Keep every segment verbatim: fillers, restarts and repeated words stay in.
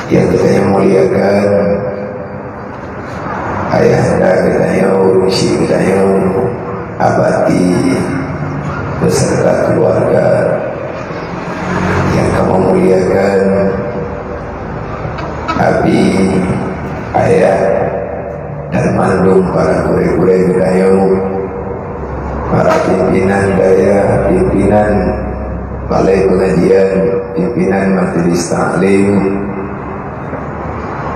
Nyang geutanyoe muliakan, ayahanda geutanyoe, ureueng syik geutanyoe, Abati beserta keluarga. Nyang kamoe muliakan, abi, ayah, dan mandum para gurée-gurée geutanyoe, para pimpinan dayah, pimpinan balai pengajian, pimpinan majelis taklim,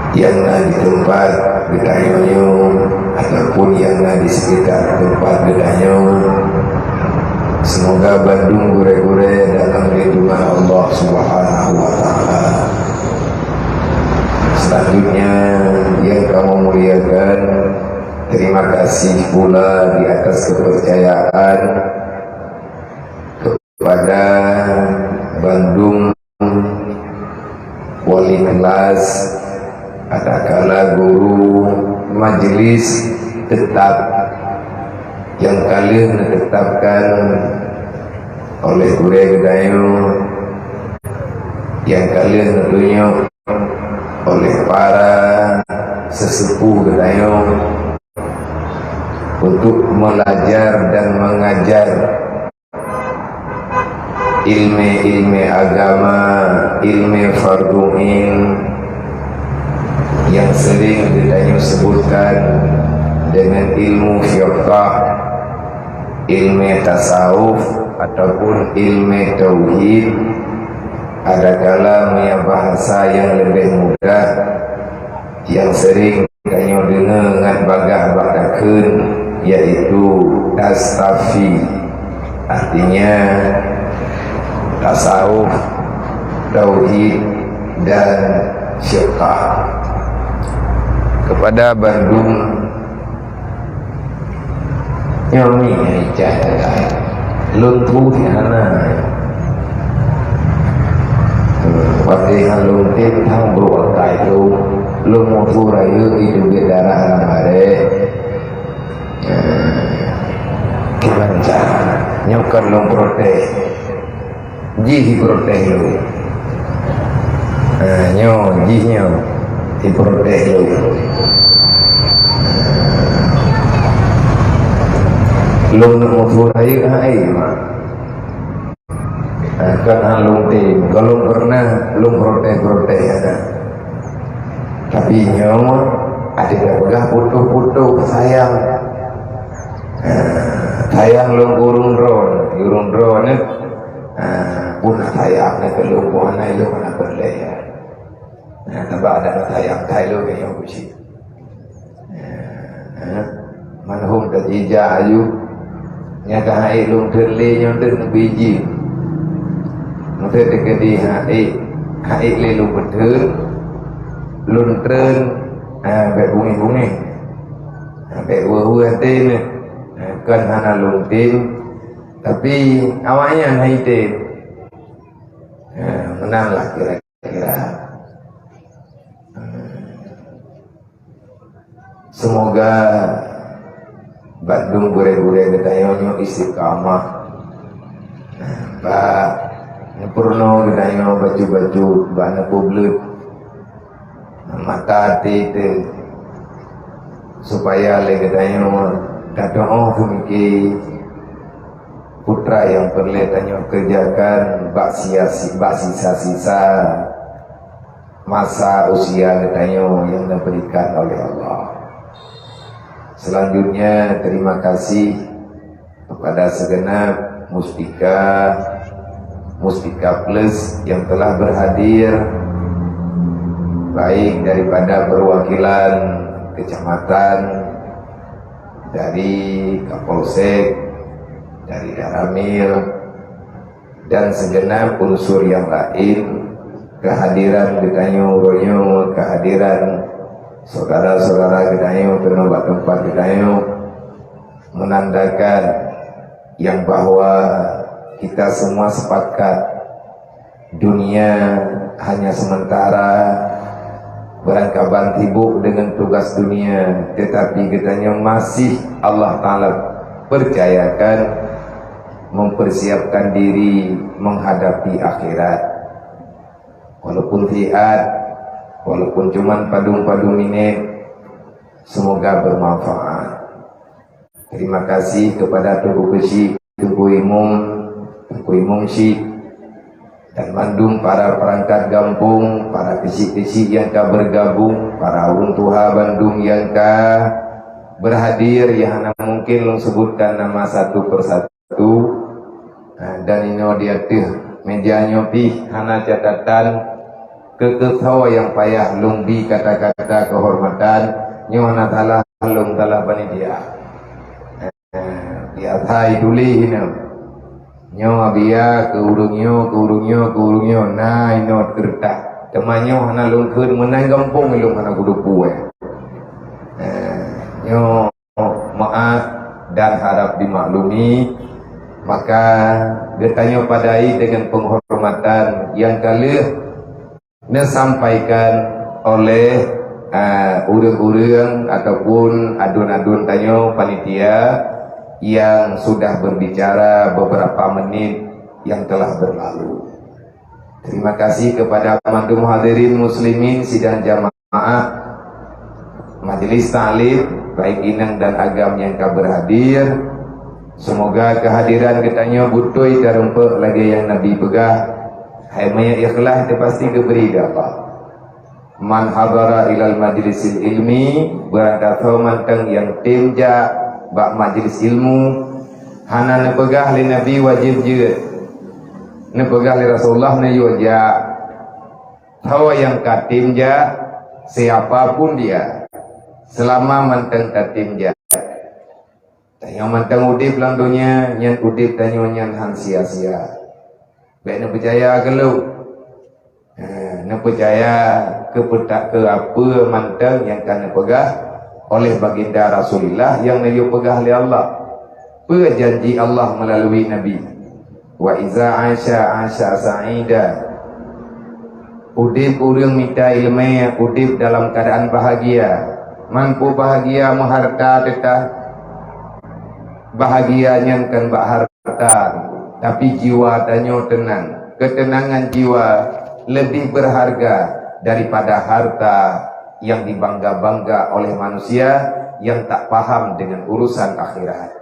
nyang na di teumpat geutanyoe nyoe ataupun nyang na di sekitar teumpat geutanyoe. Semoga bandum gurée-gurée dalam lindungan Allah Subhanahu wa Taala. Selanjutnya, nyang kamoe muliakan, terima kasih pula di atas kepercayaan kepada bandum wali kelas, adakala guru majelis tetap nyang ka lheueh neutetapkan oleh gurée geutanyoe, nyang ka lheueh neutunyok oleh para sesepuh geutanyoe untuk melajar dan mengajar ilmu-ilmu agama, ilmu fardu ain, nyang sering geutanyoe sebutkan dengan ilmu fiqah, ilmu tasawuf, ataupun ilmu tauhid, adakala meunyoe bahasa nyang leubeh mudah, nyang sering tanyoe deungoe ngon bagaih bak takheun, yaitu tastafi, artinya tasawuf, tauhid, dan fiqah. Kepada bandum Nyoe ni nyang ijak jagai. Lôn turi hana. Watèe han lôn tem thang brôk akai tu, lôn mutu rayeuk jiteubiet darah lam arèe. Kiban cara? Nyoe kon lôn protes. Jih jiprotes lôn. Ha, nyoe, jih nyoe jiprotes lôn. Lôn neuk muphom rayeuk hai, mak. Ha, kon han lôn tem, gohlom peureunah lôn protes-protes ada. Tapi nyoe, adak tapeugah putôh-putôh sayang. Ha, sayang lôn keu ureueng droeneuh, ureueng droeneuh. Ha, pun sayang na keu lôn, pun hana ilôn hana peureulèe. Ha, tabak adak sayang, tai lôn nyang kucit. Ha, manhum tajija ayu. Nyang ka hai lôn teulé nyoe deuh neubiji. Meuteuk teukeudi hai, hai lé lôn beutôi. Lôn treun, ha, bèk bungéh-bungéh. Ha, bèk weueh-weueh até nyoe. Ha, kon hana lôn tem. Tapi awaknyan hai tem. Ha, meunan lah kira-kira. Semoga bandum gurèe-gurèe geutanyoe nyoe istiqamah. Bak neupeurunoe geutanyoe bacut-bacut, bak neupeubleuet mata até teuh, supaya lé geutanyoe tatu'oh peumike peue nyang peureulèe tanyoe keureujakan bak sia-, bak sisa-sisa masa usia geutanyoe nyang diberikan oleh Allah. Selanjutnya, terima kasih kepada segenap Mustika, Mustika Plus yang telah berhadir, baik daripada perwakilan kecamatan, dari Kapolsek, dari Danramil, dan segenap unsur yang lain, kehadiran geutanyoe uroe nyoe, kehadiran saudara-saudara geutanyoe keunoe bak teumpat geutanyoe, menandakan yang bahwa kita semua sepakat dunia hanya sementara, barangkaban sibuk dengan tugas dunia, tetapi geutanyoe masih Allah Ta'ala percayakan mempersiapkan diri menghadapi akhirat. Walaupun siat, Walaupun cuman padum-padum minit, semoga bermanfaat. Terima kasih kepada Teungku Keuchik, Teungku Imum, Teungku Imum Chik, dan mandum para perangkat gampông, para keuchik-keuchik nyang ka bergabung, para ureuëng tuha bandum nyang ka berhadir, nyang hana mungkin lôn sebutkan nama satu persatu. Nah, dan inoe di ateueh meja nyoe pih hana catatan keukeusoe nyang payah lôn bi kata-kata keuhormatan, nyoe hana salah lôn, salah panitia. Nah, biasa ituléh inoe. Nyoe Abia keu ureuëng nyoe, keu ureuëng nyoe, keu ureuëng nyoe. Nah, inoe keureutah. Teuma nyoe hana lôn kheun, meunan gampông lôn hana kuteupue. Nah, nyoe maaf dan harap dimaklumi. Maka geutanyoe padai dengan penghormatan nyang ka lheueh neusampaikan oleh, eh, ureuëng-ureuëng ataupun aduen-aduen tanyoe panitia yang sudah berbicara beberapa menit yang telah berlalu. Terima kasih kepada mandum hadirin muslimin sidang jamaah majelis taklim, baik inong dan agam nyang ka berhadir. Semoga kehadiran geutanyoe beutôi tarumpok lagée nyang Nabi peugah, "Hai manyét ikhlas, pasti geubri lé Allah." "Man hadara ilal majlisil ilmi," barang tanyoe mantong nyang tem jak bak majlis ilmu, hana neupeugah lé Nabi wajéb jeuet. Neupeugah lé Rasulullah neuyue jak. Tanyoe nyang ka tem jak, siapa pun dia, selama mantong ka tem jak. Tanyoe mantong udeb lam donya, nyan udeb tanyoe nyan han sia-sia. Bék neupeucaya keu lôn. Ha, neupeucaya keu peuta-, keu apa mantong nyang ka neupeugah oleh Baginda Rasulullah nyang neuyue peugah lé Allah. Peue janji Allah melalui Nabi? "Wa iza asya, asya sa'ida." Udeb ureuëng mita iéleumé, udeb dalam keuadaan bahagia. Man peue bahagia meuharta teuka? Bahagia nyan kon bak harta, tapi jiwa tanyoe teunang. Keuteunangan jiwa leubeh beurharga daripada harta nyang dibangga-bangga oleh manusia nyang tak paham dengan urusan akhirat.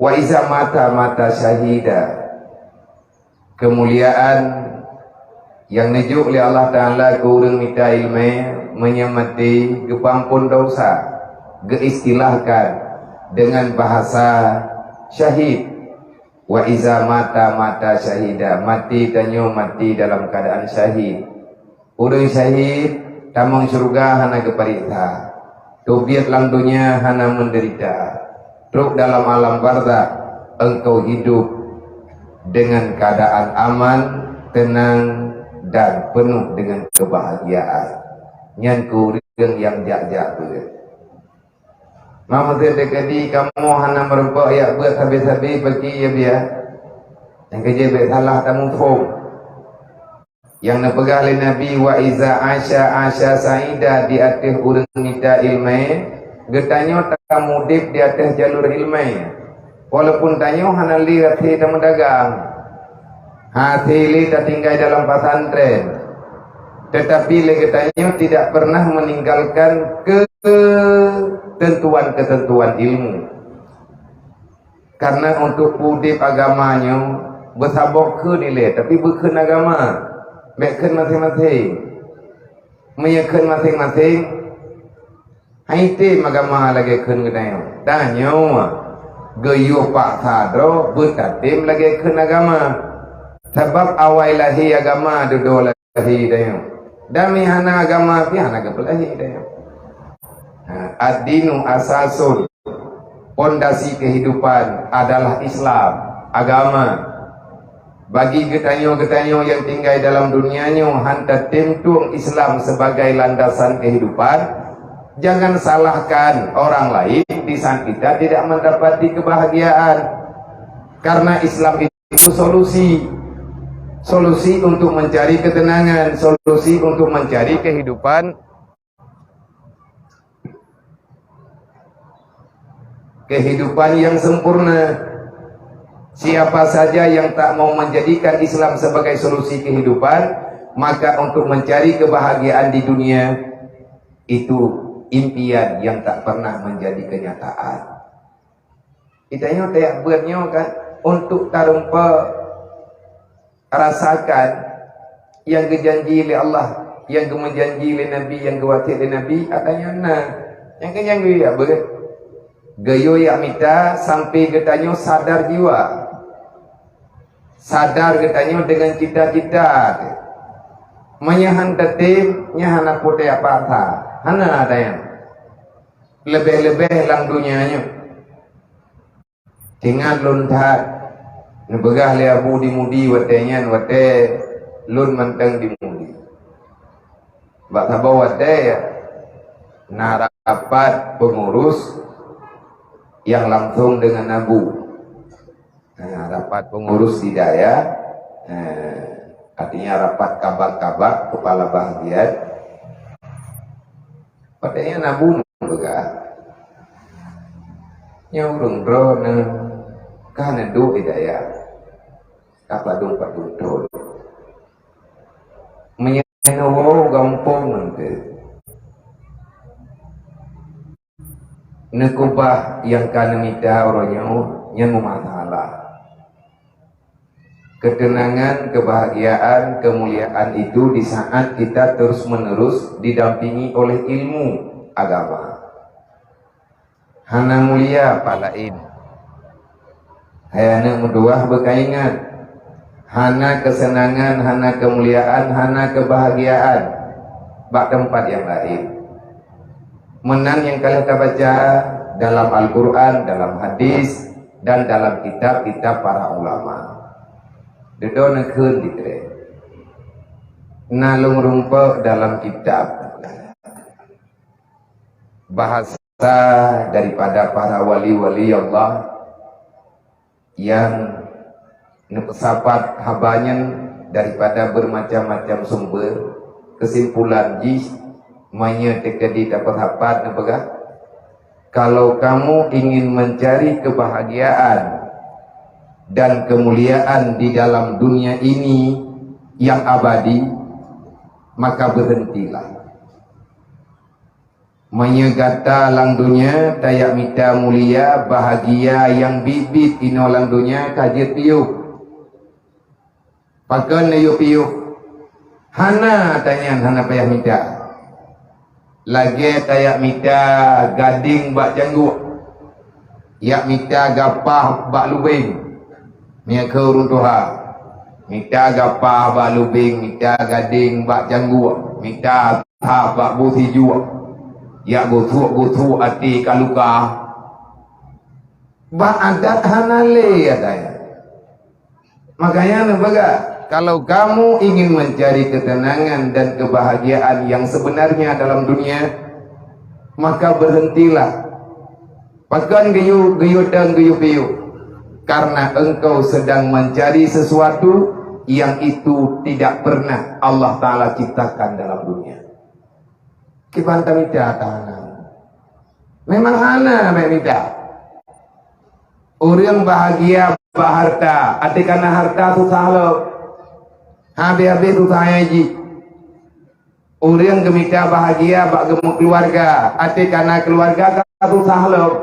"Wa iza mata, mata syahida." Keumuliaan nyang neujok lé Allah Taala keu ureuëng mita iéleumé, meunyoe maté geupeuamphon desya, geuistilahkan deungon bahasa syahid. "Wa iza mata, mata syahida." Maté tanyoe maté dalam keuadaan syahid. Ureuëng syahid tamong syeuruga hana geupareksa, teubiet lam donya hana meudeurita, trok dalam alam barzakh engkau hidup dengan keadaan aman, tenang, dan penuh dengan kebahagiaan. Nyan keu ureuëng nyang jak-jak beuet. Maksud teukeudi kamoe hana meurumpok jak beuet sabe-sabe bagi ya biya. Nyang keujeuet bék salah tamuphom. Nyang neupeugah lé Nabi, "Wa iza asya, asya sa'ida," di ateueh ureuëng mita iéleumé, geutanyoe tamudeb di ateueh jalur iéleumé. Walaupun tanyoe hana lé até tameudagang, hase lé tatinggai dalam pesantren, tetapi lé geutanyoe tidak pernah meninggalkan keutentuan-keutentuan ilmu. Karena untuk udeb agama nyoe beusaboh kheun ilée, tapi beukheun agama, bék kheun maséng-maséng. Meunyoe kheun maséng-maséng, hai tem agama lagée kheun geutanyoe. Tanyoe geuyue paksa droe beutatem lagée kheun agama. Sabab awai lahé agama dudoe lahé tanyoe. Dan meuhana agama pih hana geupeulahé tanyoe. Ha, ad-dinu asasun, pondasi kehidupan adalah Islam, agama. Bagi geutanyoe-geutanyoe nyang tinggai dalam dunia nyoe han tatem tueng Islam sebagai landasan kehidupan, jangan salahkan orang lain di saat kita tidak mendapati kebahagiaan. Karena Islam itu solusi. Solusi untuk mencari ketenangan, solusi untuk mencari kehidupan, kehidupan yang sempurna. Siapa saja yang tak mau menjadikan Islam sebagai solusi kehidupan, Maka untuk mencari kebahagiaan di dunia itu impian yang tak pernah menjadi kenyataan. Kita nyoe tajak beuet nyoe kan untuk tarumpa rasakan yang geujanji lé Allah, yang geumeujanji lé Nabi, yang geuwasiet lé Nabi, ata nyoe na. Nyang keu nyang geuyue jak beuet. Geuyue jak mita sampai geutanyoe sadar jiwa. Sadar geutanyoe deungon cita-cita teuh. Meunyoe han tatem, nyan hana putéh apa-apa. Hana ada nyang. Leubeh-leubeh lam donya nyoe. Ingat lôn that, neupeugah lé Abu di Mudi watée nyan, watée lôn mantong di Mudi. Bak saboh watée, na rapat pengurus yang langsung dengan Abu. Nah, rapat pengurus di daya, eh, artinya rapat kabak-kabak kepala bahagian. Watée nyan Abu neupeugah, "Nyoe ureuëng droeneuh ka neuduek di daya, ka padum-padum thon. Meunyoe neuwoe gampông eunteuk, neukeubah nyang ka neumita uroe nyoe, nyan meumasalah." Ketenangan, kebahagiaan, kemuliaan itu di saat kita terus-menerus didampingi oleh ilmu agama. Hana mulia pat laén. Hai aneuëk meutuwah beukaingat, hana keuseunangan, hana keumuliaan, hana keubahagiaan bak teumpat nyang laén. Meunan nyang ka lheueh tabaca dalam Al-Qur'an, dalam hadis, dan dalam kitab-kitab para ulama. Dudoe neukheun ditré. Na lôn rumpok dalam kitab bahasa daripada para wali-wali Allah nyang neupeusapat haba nyan daripada bermacam-macam sumber. Kesimpulan jih, meunyoe teukeudi tapeusapat neupeugah, "Kalau kamu ingin mencari kebahagiaan dan kemuliaan di dalam dunia ini yang abadi, maka berhentilah." Meunyoe gata lam donya tajak mita mulia, bahagia nyang biet-biet inoe lam donya ka jeuet piôh. Pakon neuyue piôh? Hana, tanyan hana payah mita. Lagée tajak mita gadéng bak jangguk, jak mita gapah bak lubeng. Meunyoe keu ureuëng tuha, mita gapah bak lubeng, mita gadéng bak jangguk, mita thab bak buet sijuek, jak gusuk-gusuk até ka luka. Bak adat hana lé adat. Makanya neupeugah, "Kalau kamu ingin mencari ketenangan dan kebahagiaan yang sebenarnya dalam dunia, maka berhentilah." Pakon geuyue, geuyue dong, geuyue piôh? Karena engkau sedang mencari sesuatu yang itu tidak pernah Allah Taala ciptakan dalam dunia. Kiban tamita tahanan. Memang hana bék mita. Ureuëng bahagia bak harta, até kana harta susah lom. Habéh-habéh susah nyang jih. Ureuëng geumita bahagia bak geumeukeuluwarga, até kana keuluwarga ka susah lom.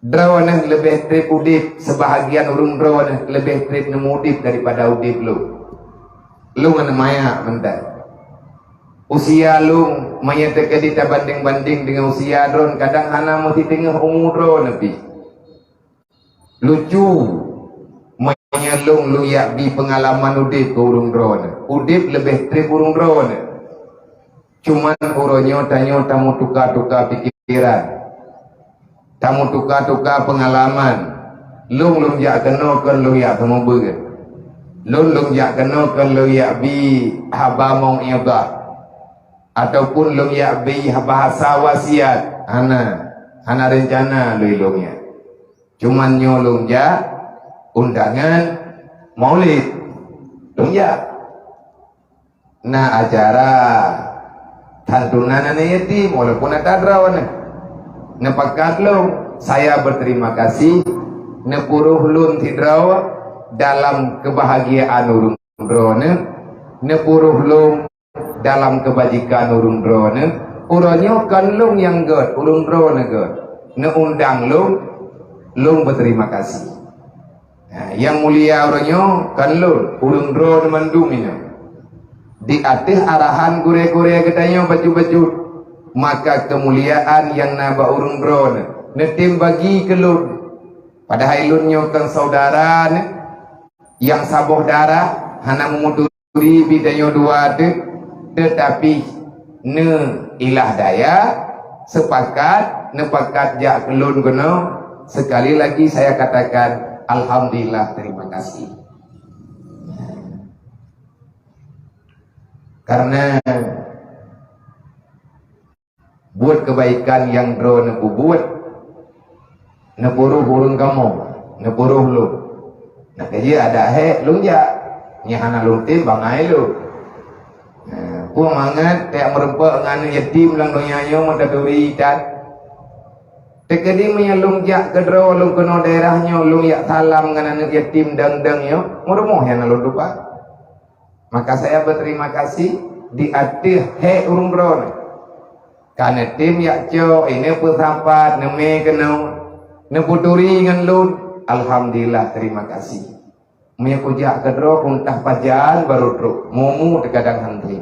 Droeneuh leubeh treb udeb, seubahagian ureuëng droeneuh leubeh treb neumudeb daripada udeb lôn. Lôn aneuk manyak mantong. Usia lôn, meunyoe teukeudi tabandeng-bandeng deungon usia droeneuh, kadang hana meusideungoh umu droeneuh pih. Lucu, meunyoe lôn, lôn jak bi peungalaman udeb keu ureuëng droeneuh. Udeb leubeh treb ureuëng droeneuh. Cuman uroe nyoe tanyoe tameutuka-tuka pikeran, tameutuka-tuka peungalaman. Lôn, lôn jak keunoe kon lôn jak seumeubeuet. Lôn, lôn jak keunoe kon lôn jak bi haba mau'izah, ataupun lôn jak bi bahasa wasiat. Hana, hana reuncana lôn ilôn nyan. Cuman nyoe lôn jak undangan maulid. Lôn jak. Na acara santunan aneuk yatim, walaupun ata droeneuh. Neupakat lôn, saya berterima kasih, neupuroh lôn sidroe dalam kebahagiaan ureuëng droeneuh, Neupuruh lôn dalam keubajikan ureuëng droeneuh, uroe nyoe kon lôn nyang gét, ureuëng droeneuh gét. Neuundang lôn, lôn beuterima kasih. Nah, nyang mulia uroe nyoe kon lôn, ureuëng droeneuh mandum inong. Di ateueh arahan gurée-gurée geutanyoe bacut-bacut, maka keumuliaan nyang na bak ureuëng droeneuh neutem bagi keu lôn. Padahai lôn nyoe kon saudara neuh, nyang saboh darah, hana meumuturi bit tanyoe dua teuh, teutapi neuilah daya, seupakat, neupakat jak keu lôn keunoe. Sekali lagi saya katakan, alhamdulillah, terima kasih. Karena buet keubaikan nyang droe neupubuet, neupuruh ureuëng kamoe, neupuruh lôn. Nah, keujeuet adak hék lôn jak, nyang hana lôn tem bangai lôn. Nah, peue mangat tajak meurumpok ngon aneuëk yatim lam donya nyoe meutaturi that. Teukeudi meunyoe lôn jak keudroe lôn keunoe daerah nyoe, lôn jak salam ngon aneuëk yatim dang-dang nyoe, meurumoh nyang na lôn tupat. Maka saya berterima kasih di ateueh hék ureuëng droeneuh. Ka neutem jak cok, ineuk peusapat, neumé keunoe, neuputuri ngon lôn. Alhamdulillah, terima kasih. Meunyoe kujak keudroe kuntah pajan baru trok, mumu teugadang hantri.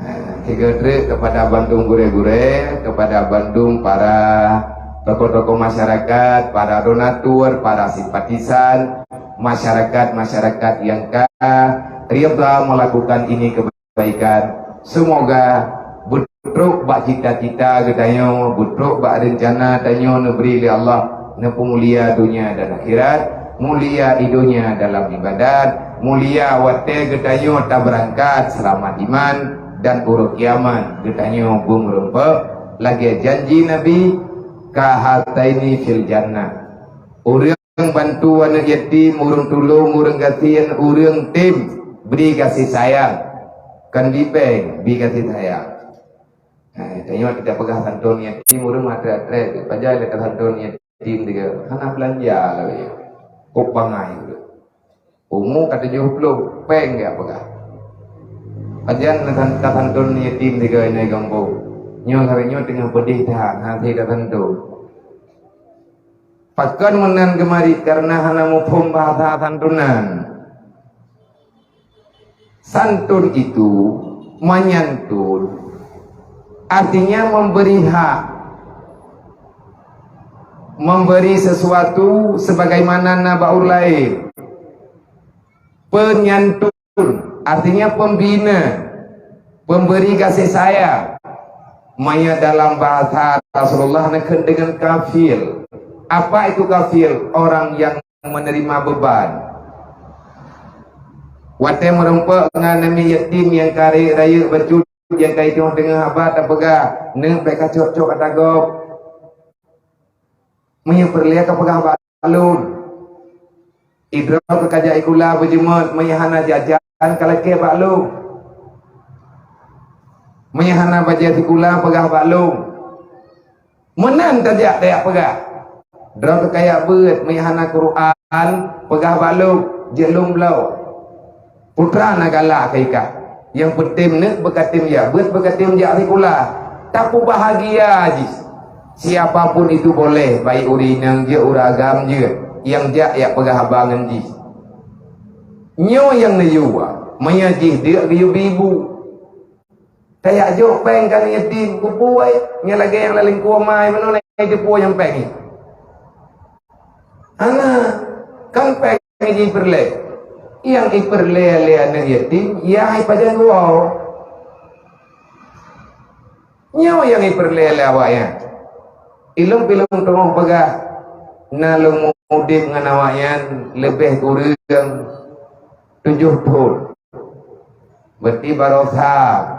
Nah, sigoe treuk kepada bandum gurée-gurée, kepada bandum para tokoh-tokoh masyarakat, para donatur, para simpatisan, masyarakat-masyarakat nyang ka ridha melakukan ini kebaikan. Semoga beutrok bak cita-cita geutanyoe, beutrok bak reuncana tanyoe neubri lé Allah, neupeumulia donya dan akhirat, mulia i donya dalam ibadat, mulia watée geutanyoe tabeurangkat seulamat iman dan uroe kiamat geutanyoe beumeurumpok lagée janji Nabi, "Kahataini fil jannah." Ureuëng bantu aneuëk yatim, ureuëng tulông, ureuëng gasien, ureuëng tem, bri gaséh sayang. Kon dibeng, bri gaséh sayang. Nah, tanyoe kita peugah santôn yatim, ureuëng meuatrée-atrée, pajan lé ka santôn yatim tiga. Hana beulanja lagée nyan. Kok bangai ureuëng. Umu ka tujoh ploh, péng jak peugah. Pajan na san-, ka santôn yatim tiga inai gampông. Nyoe lagée nyoe teungoh peudeh that, hase ka santôn. Pakon meunan geumarit? Karena hana muphom bahasa santunan. Santun itu menyantun, artinya memberi hak, memberi sesuatu sebagaimana na bak ureuëng laén. Penyantun artinya pembina, pemberi kasih sayang. Maya dalam bahasa Rasulullah neukheun dengan kafil. Apa itu kafil? Orang yang menerima beban. Watée meurumpok ngon aneuëk yatim nyang ka rayeuk-rayeuk bacut, nyang ka jiteupeue deungoe haba tapeugah, "Neuk, bék kacok-cok ata gob. Meunyoe peureulée kapeugah bak lôn. Idroe ka kajak sikula beujeumeut, meunyoe hana jajan ka lakée bak lôn. Meunyoe hana bajée sikula peugah bak lôn." Meunan tajak tajak peugah. Droe keu kajak beuet, meunyoe hana Quran peugah bak lôn, jeuet lôn bloe. Putra na galak keu ikah. Nyang peunteng neuk beukatem jak beuet, beukatem jak sikula. Tapeubahagia jih. Siapa pun itu boleh, baik ureuëng inong jeuet, ureuëng agam jeuet, nyang jak jak peugah haba ngon jih. Nyoe nyang neuyue, meunyoe jih deuk geuyue bi ibu. Tajak jok péng keu aneuëk yatim, kupuwoe, nyan lagée nyang laleng kuwoe mai, meunoe na jiteupeue nyang péng nyan. Hana, kan péng jih peureulée. Nyang jipeureulée lé aneuëk yatim, nyang jipajan woe. Nyoe nyang jipeureulée lé awaknyan. Ilôn pih lôn teungoh peugah, na lôn udeb ngon awaknyan leubeh kureueng tujoh thon. Berarti baroesa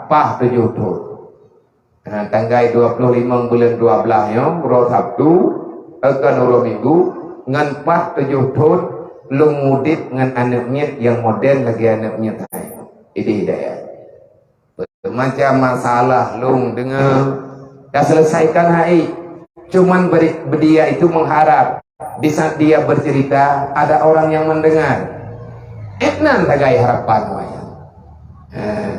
paih tujoh thon. Nah, tanggai dua puluh lima buleuen dua belas nyoe, uroe Sabtu, eh, kon uroe Minggu, ngon paih tujoh thon lôn udeb ngon aneuëk miet nyang model lagée aneuëk miet hai. Idéh hidayah. Macam masalah lôn deungoe taselesaikan hai. Cuman beri, dia itu mengharap di saat dia bercerita ada orang yang mendengar. Inan sagai harapan wayang. Eh,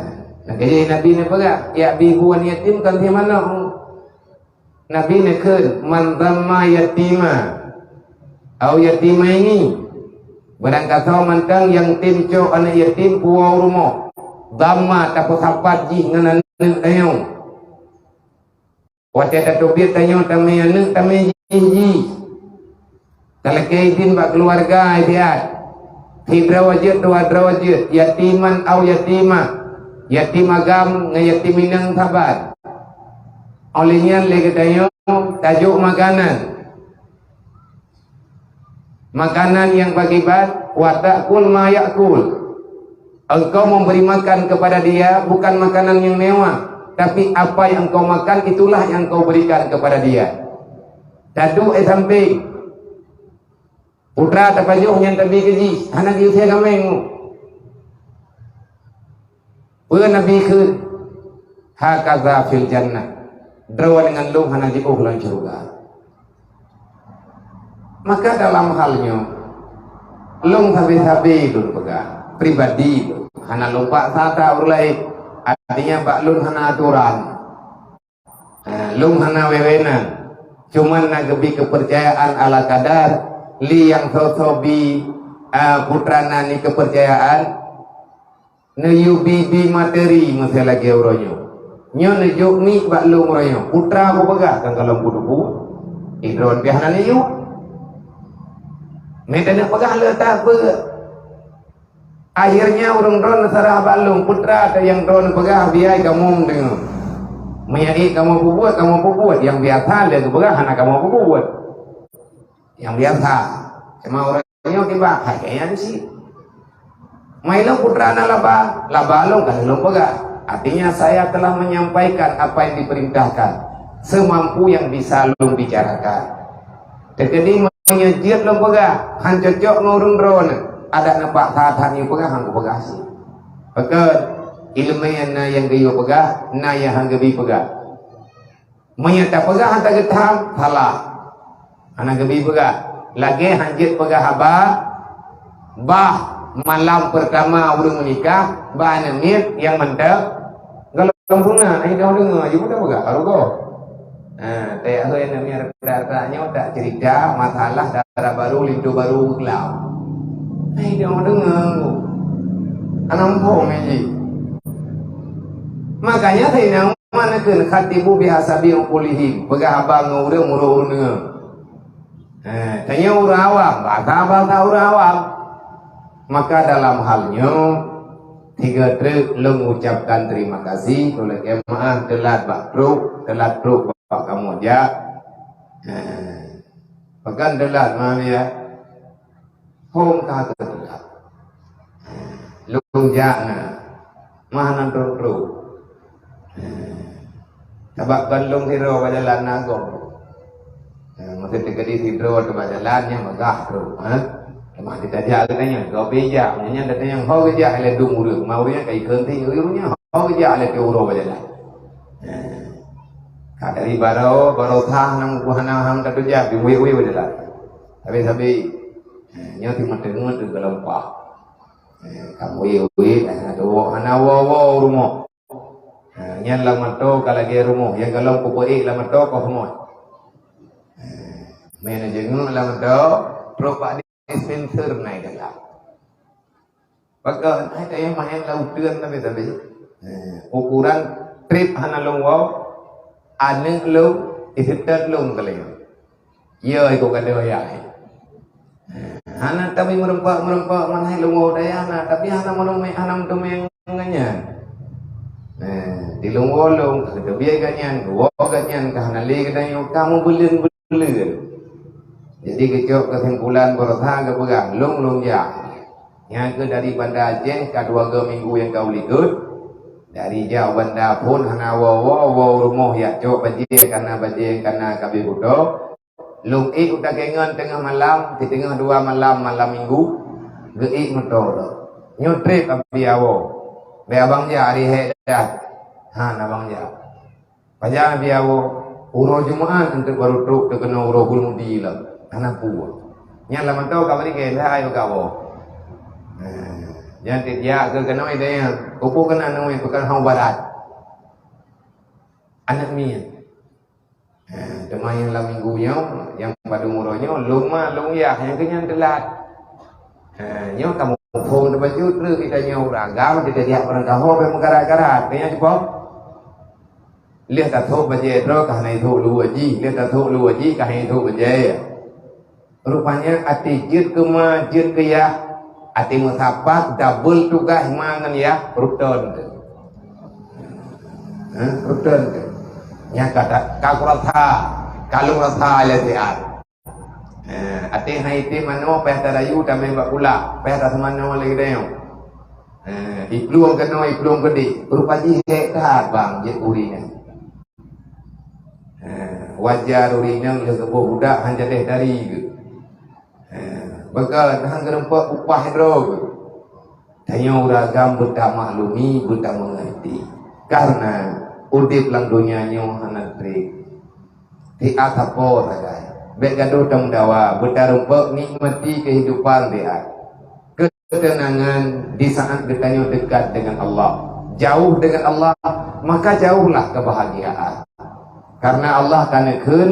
nah, jadi Nabi neupeugah, "Yak bi buan yatim kan si manok." Nabi neukheun, "Man dhamma yatima au yatimaini." Barang kasoe mantong nyang tem cok aneuk yatim puwoe rumoh, dhamma tapeusapat jih ngon aneuk tanyoe. Watée tateubiet tanyoe tamé aneuk tamé jih jih. Talakée idin bak keuluwarga siat. Sidroe jeuet dua droe jeuet, yatiman au yatimah. Yatim agam ngon yatim inong saban. Óh lheueh nyan lé geutanyoe tajok makanan. Makanan yang beribadat, "Wa ta'kul ma ya'kul." Engkau memberi makan kepada dia bukan makanan yang mewah, tapi apa yang engkau makan itulah yang engkau berikan kepada dia. Taduek eh sampéng. Putra tapajoh nyan tabi keu jih, hana geuseuha kaméng. Peue Nabi kheun, "Hakaza fil jannah." Droe ngon lôn hana jiôh lam syeuruga. Maka dalam hal nyoe, lôn sabe-sabe lôn peugah, pribadi lôn, hana lôn paksa that ureuëng laén. Artinya bak lôn hana atoran. Ha, lôn hana wewenang. Cuman na geubi keupeurcayaan ala kadar, li nyang soe-soe bi, a, putra na ni keupeurcayaan, neuyue bi-bi materi meusé lagée uroe nyoe. Nyoe neujok miet bak lôn uroe nyoe. Putra kupeugah kan kalon kutubu. Idron piah na neuyue. Meuteuneuh peugah le tak beu. Akhirnya ureuëng droen neusarah bak lôn, putra teuh nyang droen peugah biai kamoe meudeungoe. Meunyo ék kamoe peubuet, kamoe peubuet. Nyang biasa lé geupeugah hana kamoe peubuet. Nyang biasa. Cuma ureuëng nyoe kiban, hai kaya nyan cit. Mai lôn putra na laba, laba lôn ka lôn peugah. Artinya saya telah menyampaikan apa yang diperintahkan, semampu yang bisa lôn bicarakan. Teukeudi meunyoe jeuet lôn peugah, han cocok ngon ureuëng droeneuh, adak neupak that-that nyoe peugah, han kupeugah cit. Pakon, iéleumé na nyang geuyue peugah, na nyang han geubi peugah. Meunyoe tapeugah han tageutaham, salah. Hana geubi peugah. Lagée han jeuet peugah haba, bah malam peurtama ureuëng meunikah, bah aneuk miet nyang mantong, gohlom punah, ai dong deungoe, jeuet peugah, baru goh. Ha, teuh hôi aneuk miet rata-rata nyoe tak cerita masalah dara barô, linto barô geuklam. Ai dong deungoe, hana muphom jih. Makanya Saidina Umar neukheun, "Khatibu bihasabi uqulihim." Peugah haba ngon ureuëng meunurot ureuëng deungoe. Eh, tanyoe ureuëng awam, bahasa-bahasa ureuëng awam. Maka dalam hal nyoe, tiga treuk lôn ucapkan terima kasih, ulée keu maah teulat bak trok, teulat trok bak kamoe jak. Eh, pakon teulat, maaf ya. Hom ka teulat. Lôn jak na. Mah nan trok-trok. Sabab kon lôn sidroe bak jalan na gob. Maksud teukeudi sidroe teuh bak jalan nyan meugah trok, ha? Teuma teutajak geutanyoe, gob jak, nyan datang nyang ho geujak lé dum ureuëng, ma ureuëng nyan ka ikheun ti ureuëng nyan ho geujak lé teuh uroe bak jalan. Ka dari baroe, baroe sah nang buah na ham tatujak, diwé-wé bak jalan. Sabe-sabe. Nyoe teuma teungeut keu geulumpah. Eh, ka wék-wék, hana tuwoe, hana woe-woe u rumoh. Ha, nyan lam mantong ka lagée rumoh, nyang gohlom kupeuék lam mantong ka rumoh. Ha, meunan jeuet lam mantong, trok bak dispenser na i dalam. Pakon, hai tak payah maén lam uteuen tapi-tapi. Ha, ukuran trép hana lôn woe, aneuk lôn, istri lôn keu lôn. Yo, iko gadoh ayah. Hana tabi meureumpok-meureumpok manhai lôn woe dayah na, tapi hana meunumé, hana meuteumé ngon nyan. Nah, di lôn woe lôn, ka geuteubiet gobnyan, geuwoe gobnyan, ka hana lé geutanyoe, ka meubeuleuen-beuleuen. Jadi geucok keusimpulan, beureusaha geupeugah, lôn, lôn jak. Nyan keuh dari Banda Aceh ka dua go minggu nyang ka likot. Dari jak Banda phon hana woe-woe, woe rumoh jak cok bajée, kana bajée, kana kabeh buto. Lôn ék u Takengon teungoh malam, siteungoh dua malam, malam minggu, geuék moto lom. Nyoe trép abi awoe. Bèk abang jak, ari hék dah. Han abang jak. Pajan abi awoe, uroe Jumat eunteuk barô trok teukeunoe uroe Hulmudi lom. Hana peue. Nyan lam mantong ka bari keu hai ka awoe. Nah. Nyan tiep jak keu keunoe idéh, kupu keunan nui bukan hong barat. Aneuk miet. Ha, teuma nyang lam minggu nyoe, nyang padum uroe nyoe, lôn ma lôn yah, nyang keu nyan teulat. Ha, nyoe kamoe phon teubacut treuk geutanyoe ureueng agam, geutanyoe jak barangkaho bèk meugarat-garat. Keu nyan cuba. Lheueh tathok bajèe droe ka hana ithok luweue jih, lheueh tathok luweue jih ka hana ithok bajèe. Rupanya até jeuet keu ma, jeuet keu yah, até meusapat, double tugaih ma ngon yah, ruton teuh. Ha, ruton teuh. Nyan ka ta-, ka kurasa, ka lôn rasa lé siat. Ha, até hai item manoe payah tarayu tamé bak kulak, payah taseumanoe lé geutanyoe. Ha, iplueng keunoe, iplueng keudéh. Rupa jih hék that bang jeuet ureueng nyan. Ha, wajar ureueng inong lheueh geuboh budak han jadeh tari geuh. Ha, beuka han geurumpok upah droe geuh. Tanyoe ureueng agam beutamaklumi, beutameungeurti. Karena udeb lam donya nyoe hana treb. Tiat sapo sagai. Bèk gadoh tameudawa, beutarumpok nikmati kehidupan tiat. Ketenangan di saat geutanyoe dekat dengan Allah. Jauh dengan Allah, maka jauhlah kebahagiaan. Karena Allah ka neukheun,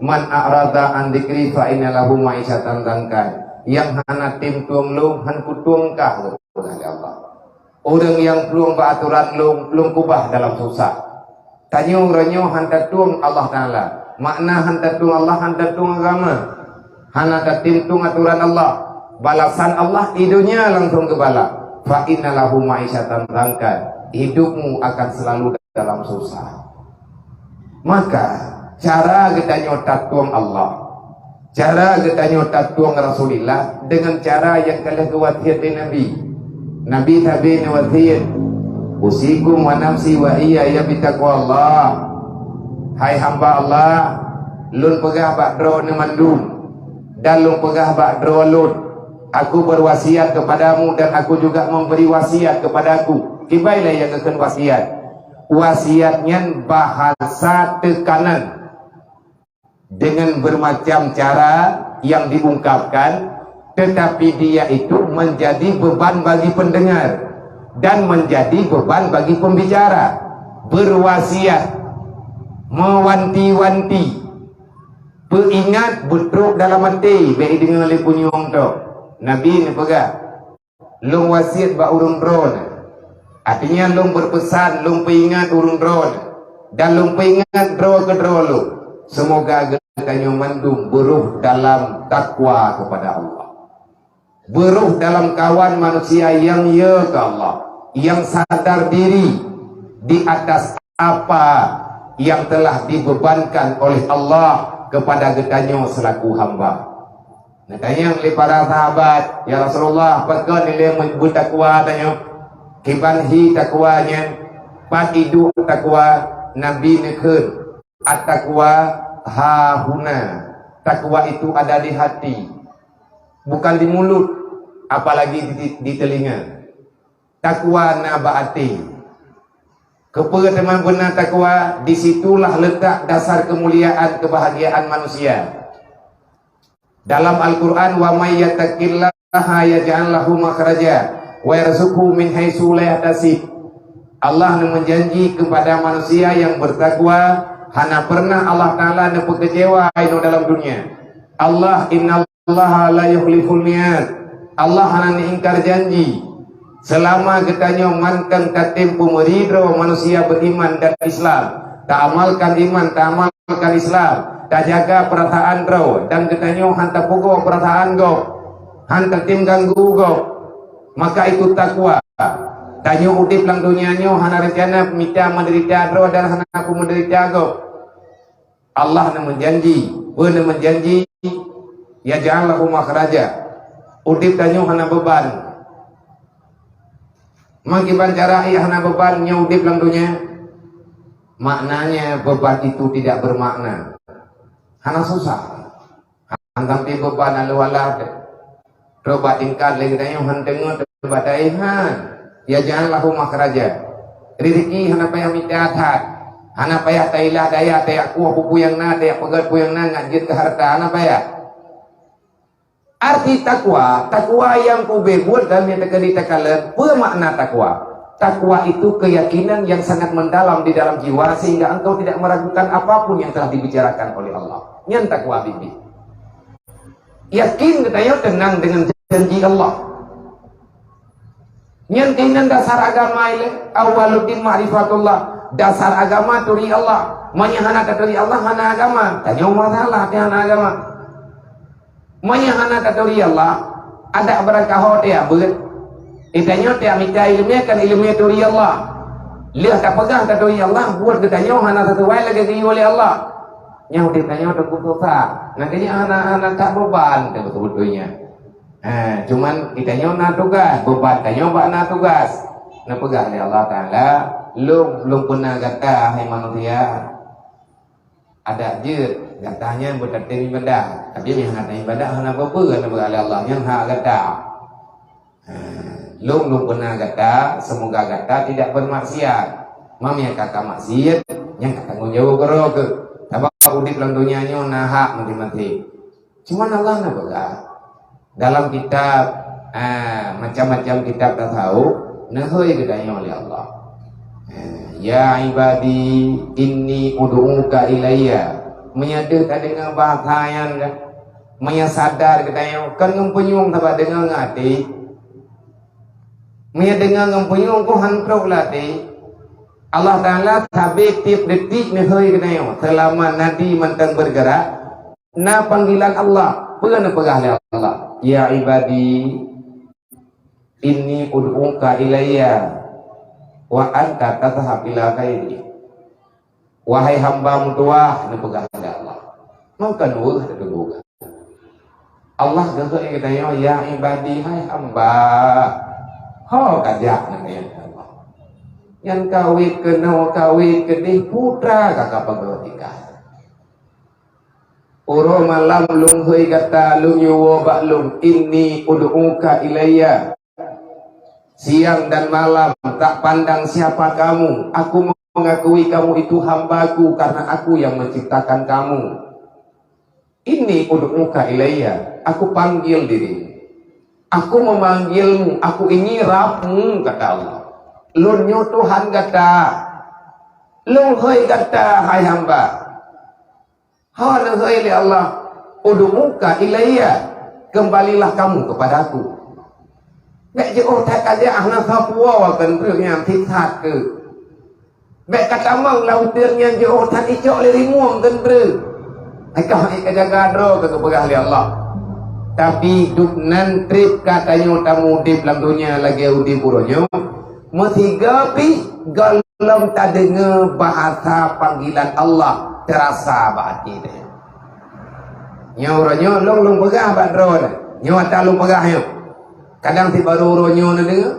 "Man a'rada an dzikri fa inna lahu ma'isyatan dhanka." Nyang hana tem tueng lôn, han kutueng kah lôn, kheun Allah. Ureueng nyang plueng bak atoran lôn, lôn keubah dalam susah. Tanyoe uroe nyoe han tatueng Allah Taala. Makna han tatueng Allah, han tatueng agama. Hana tatem tueng atoran Allah. Balasan Allah di donya langsung geubala. Fa inna lahu ma'isyatan dhanka. Hidupmu akan selalu dalam susah. Maka, cara geutanyoe tatueng Allah, cara geutanyoe tatueng Rasulullah dengan cara nyang ka lheueh geuwasiet lé Nabi. Nabi sabe neuwasiet, "Usikum wa nafsi wa iyaya bitaqwallah." Hai hamba Allah, lôn peugah bak droeneuh mandum, dan lôn peugah bak droe lôn, "Aku berwasiat kepadamu dan aku juga memberi wasiat kepada aku." Kiban lé nyang geukheun wasiat? Wasiat nyan bahasa teukanan dengan bermacam cara yang diungkapkan, tetapi dia itu menjadi beban bagi pendengar dan menjadi beban bagi pembicara. Berwasiat, mewanti-wanti, peuingat beutrok dalam até, bèk ideungoe lé punyueng tok. Nabi neupeugah, "Lôn wasiet bak ureueng droeneuh." Artinya, lôn beupeusan, lôn peuingat ureueng droeneuh, dan lôn peuingat droe keudroe lôn. Seumoga geutanyoe mandum beurôh dalam takwa kepada Allah. Beurôh dalam kawan manusia nyang yö keu Allah, nyang sadar diri di atas apa yang telah dibebankan oleh Allah kepada geutanyoe selaku hamba. Neutanyong lé para sahabat, "Ya Rasulullah, pakon ilèe beutakwa tanyoe? Kiban hi takwa nyan? Pat iduek takwa?" Nabi neukheun, "At-taqwa hahuna." Takwa itu ada di hati, bukan di mulut, apalagi di, di telinga. Takwa na bak até. Keupeue teuma beuna takwa? Di situlah letak dasar kemuliaan, kebahagiaan manusia. Dalam Al-Quran, "Wa may yattaqillaha yaj'al lahu makhraja wa yarzuqhu min haitsu la yahtasib." Allah neumeujanji keupada manusia nyang beutakwa, hana peureunah Allah Taala neupeukeucewa inoe dalam dunia. Allah, "Innallaha la yukhliful mi'ad." Allah hana neuingkar janji. Seulama geutanyoe mantong tatem peumeuri droe manusia beuiman dan Islam, taamalkan iman, taamalkan Islam, tajaga peurasaan droe, dan geutanyoe han tapeugoe peurasaan gob, han tatem ganggu gob, maka itu takwa. Tanyoe udeb lam donya nyoe hana reuncana mita meudeurita droe dan hana peumeudeurita gob. Allah neumeujanji, peue neumeujanji, "Yaj'al lahu makhraja." Udeb tanyoe hana beuban. Meukiban cara éh hana beuban nyoe udeb lam donya? Maknanya beuban itu tidak bermakna. Hana susah. Han sampai beuban alah-alah. Trok bak tingkat lé geutanyoe han teungoh teubatai han. "Yaj'al lahu makhraja." Rezeki hana payah mita that. Hana payah tailah daya, tajak kueh peue-peue nyang na, tajak peugöt peue nyang na, ngat jeuet keu hareuta, hana payah. Arti takwa, takwa nyang ubé buet dan nyang teukeudi takalon, peue makna takwa? Takwa itu keyakinan yang sangat mendalam di dalam jiwa sehingga engkau tidak meragukan apapun yang telah dibicarakan oleh Allah. Nyan takwa bibi. Yakin geutanyoe teunang dengan janji Allah. Nyan keunan dasar agama ilée. Awwaluddin ma'rifatullah. Dasar agama turi Allah. Meunyoe hana taturi Allah, hana agama. Tanyoe masalah teuh hana agama. Meunyoe hana taturi Allah, adak beurangkaho teuh beuet. Geutanyoe teuh mita ileumé kan ileumé turi Allah. Lheueh tapeugah taturi Allah, buet geutanyoe hana sisuai lagée geuyue lé Allah. Nyang udeb tanyoe teungku susah. Nangkeunyang hana, hana that beban teuh beutôi-beutôi nyan. Ha, cuman geutanyoe na tugaih, beban tanyoe bak na tugaih. Neupeugah lé Allah Taala, "Lôn, lôn peuna gata, hai manusia." Adak jeuet, gata nyan beutatem ibadah. Tapi meunyoe hana ibadah, hana peue-peue, neupeugah lé Allah, nyan hak gata. Ha, lôn, lôn peuna gata, semoga gata tidak bermaksiat. Meunyoe ka kamaksiat, nyan ka tanggong jaweueb keudroe keuh. Sabab udeb lam donya nyoe na hak maté-maté. Cuman Allah neupeugah dalam kitab, ah, macam-macam kitab tasawuf, neuhôi geutanyoe lé Allah. Ah, "Ya ibadi, inni ud'uka ilayya." Meunyoe deuh tadeungoe bahasa nyan kan, meunyoe sadar geutanyoe, kon ngon punyueng sabab deungoe ngon até. Meunyoe deungoe ngon punyueng, kon han trok lam até. Allah Taala sabe tieb detik neuhôi geutanyoe, seulama nadi mantong bergerak, na panggilan Allah. Peue neupeugah lé Allah? "Ya ibadi, inni ud'uka ilayya, wa anta tadhhab ila ghairi." "Wahai hamba meutuwah," neupeugah lé Allah. Maka nuweuh teupeugah. Allah geukheun geutanyoe, "Ya ibadi, hai hamba." Ho kajak nangkeunyang Allah. Nyan kawét keunoe, kawét keudeh, putra ka kapeugah tingkah. Uroe malam lôn hôi gata, lôn yue woe bak lôn, "Inni ud'uka ilayya." Siang dan malam, tak pandang siapa kamu, aku mengakui kamu itu hamba-Ku karena aku yang menciptakan kamu. "Inni ud'uka ilayya," aku panggil dirimu. Aku memanggilmu, aku ini Rabbmu, kata Allah. Lôn nyoe Tuhan gata. Lôn hôi gata, hai hamba. Ho neuhôi lé Allah, "Ud'uka ilayya," kembalilah kamu kepada-Ku. Bék jiôh that kajak hana sapeue keu nyan sisat keu. Bék katamong lam uteuen nyan jiôh that icok lé rimueng keu. Akai ka jaga droe keu geupeugah lé Allah. Tapi dum nan treb ka tanyoe tameudeb lam donya lagée udeb uroe nyoe, meusigoe pih gohlom tadeungoe bahasa panggilan Allah teurasa bak até teuh. Nyoe uroe nyoe lôn, lôn peugah bak droeneuh. Nyoe ata lôn peugah nyoe. Kadang si barô uroe nyoe neudeungoe.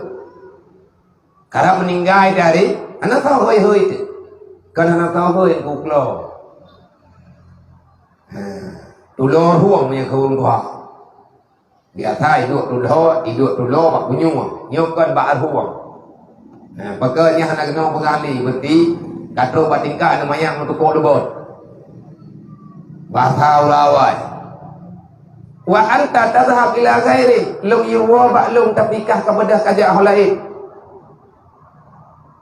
Karab meuninggai dari hana soe hôi-hôi teuh. Kon hana soe hôi ku klo. Ha, tulo rueng nyang keu ureueng tuha. Biasa iduek tulo, iduek tulo bak punyueng. Nyoe kon bak rueng. Nah, pakon nyan hana keunoe peugah lé, beuti ka trok bak tingkat aneuk manyak meutukok lubot. Bahasa ureueng awai. "Wa anta tadhhab ila ghairi," lôn yue woe bak lôn, tapi kah ka beudôh kajak ho laén.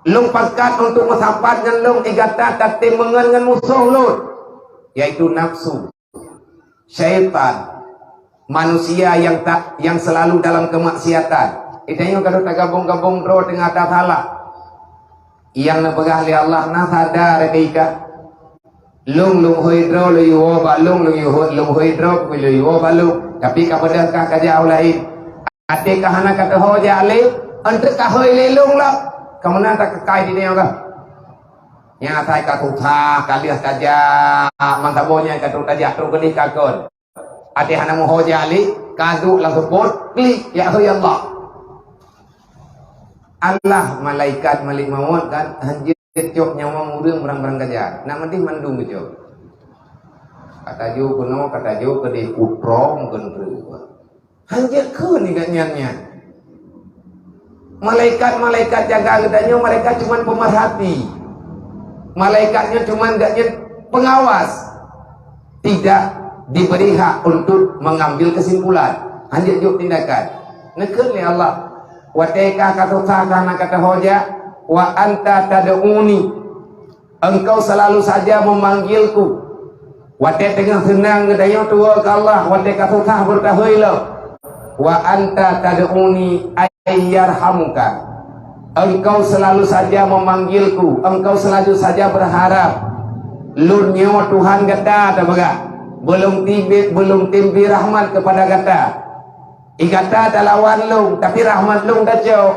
Lôn pakat untuk meusapat ngon lôn, i gata tatem meungon ngon musoh lôn, yaitu nafsu. Syaitan, manusia yang tak, yang selalu dalam kemaksiatan. Geutanyoe ka deuh tagabong-gabong droe teungoh tasalah. Nyang neupeugah lé Allah na sadar deungon ka. Lôn, lôn hôi droe lôn yue woe bak lôn, lôn yue hôi, lôn hôi droe lôn yue woe bak lôn. Tapi ka beudôh kah kajak u laén. Até ka hana ka teuho jak lé, eunteuk ka hôi lé lôn lom. Ka meunan takeukai di donya ka. Nyang asai ka susah, ka lheueh tajak, mantabo nyan ka trok tajak, trok keudeh ka kon. Até hana meuho jak lé, ka duek lam seupôt, klik, ya hôi Allah. Allah malaikat malik mawöt kan, hanjeuet cok nyawa ureuëng barang-barang gajah. Nak meudeh mandum geucok. Ka tajok keunoe, ka tajok keudeh, utroe meukeunreue. Hanjeuet kheun ingat nyan-nyan. Malaikat-malaikat jaga geutanyoe, malaikat cuman pemerhati. Malaikat nyoe cuman geutanyoe pengawas. Tidak diberi hak untuk mengambil kesimpulan. Hanjeuet jok tindakan. Neukheun lé Allah, watée ka, ka susah, ka na ka teuhojak, "Wa anta tad'uni." Engkau selalu saja memanggilku. Watée teungoh seunang geutanyoe tuwoe keu Allah, watée ka susah beureukaheue lom. "Wa anta tad'uni ayyarhamuka." Engkau selalu saja memanggilku, engkau selalu saja berharap. Lôn nyoe Tuhan gata, tapeugah, belum tibi, belum timbi rahmat kepada gata. I gata talawan lôn, tapi rahmat lôn tacok.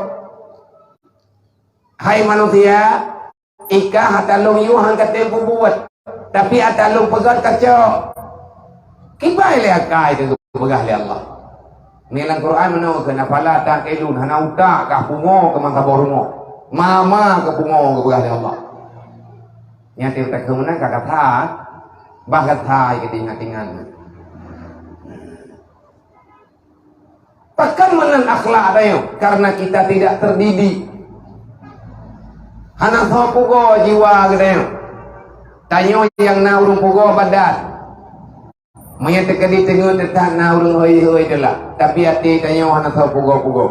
Hai manusia, i kah ata lôn yue han katem peubuet, tapi ata lôn peugét kacok. Kiban lé akai teuh geupeugah lé Allah. Ni lam Quran meunoe kheun, "Afala ta'qilun?" Hana utak kah, pungo keu masa boh rumoh. Mama keu pungo geupeugah lé Allah. Nyan teuh takheun meunan ka gata, bah gata keu ingat-ingat. Pakon meunan akhlak tanyoe? Karena kita tidak terdidik. Hana soe pugoe jiwa geutanyoe. Tanyoe nyang na ureuëng pugoe badan. Meunyoe teukeudi teungeut teutab na ureuëng hôi-hôi teulah, tapi até tanyoe hana soe pugoe-pugoe.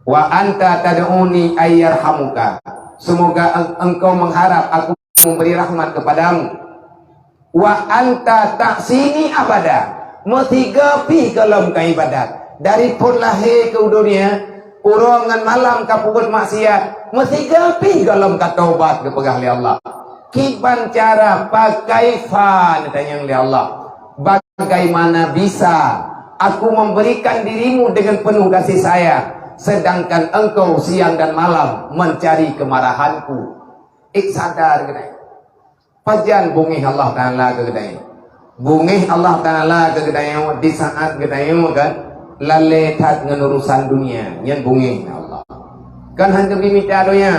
"Wa anta tad'uni ayyarhamuka." Semoga eng-, engkau mengharap aku memberi rahmat kepadamu. "Wa anta ta'sini abada." Meusigoe pih gohlom ka ibadat. Dari phon lahé keu donya, uroe ngon malam ka peubuet maksiat. Meusigoe pih gohlom ka tobat, geupeugah lé Allah. Kiban cara pakaifa neutanyong lé Allah. Bagaimana bisa aku memberikan dirimu dengan penuh kasih sayang, sedangkan engkau siang dan malam mencari kemarahanku? Ék sadar keunan. Pajan bungéh Allah Taala keu geutanyoe? Bungéh Allah Taala keu geutanyoe di saat geutanyoe kan lalé that ngon urusan dunia, nyan bungéh Allah. Kan hana geubri mita donya.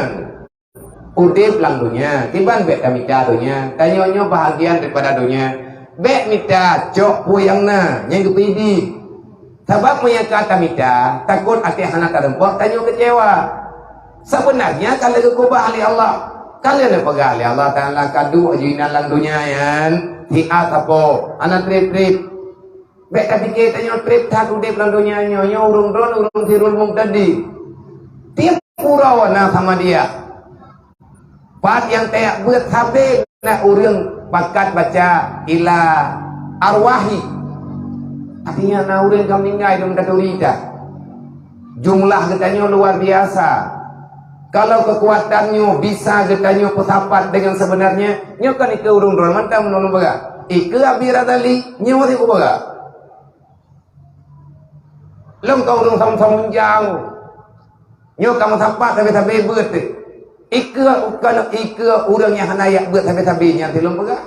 Udeb lam donya, kiban bék tamita donya. Tanyoe nyoe bahagian daripada donya. Bék mita cok peue nyang na, nyang geupeuidin. Sabab meunyoe ka tamita, takot até hana tareumpok, tanyoe keucewa. Sebenarnya ka lheueh geukeubah lé Allah. Ka lheueh neupeugah lé Allah Taala, "Ka duek jih inan lam donya nyan, siat sapo, hana treb-treb." Bék tapike tanyoe treb that udeb lam donya nyoe, nyoe ureuëng droen, ureuëng sirul mubtadi. Tiep uroe na samadiyah. Pat nyang tajak beuet sabe na ureuëng pakat baca ila arwahi. Artinya na ureuëng ka meuninggai dum taturi dah. Jumlah geutanyoe luar biasa. Kalau keukuatan nyoe bisa geutanyoe peusapat dengan sebenarnya, nyoe kan ikeue ureuëng droen mantong meunurot peugah. Ikeue Abi Razali, nyoe masih peugah. Lôn ka ureuëng sama-sama munjang. Nyoe ka meusapat sabe-sabe beuet teuh. Ikeue ukeue, ikeue ureuëng nyang hana yak beuet sabe-sabe nyan teuh lôn peugah.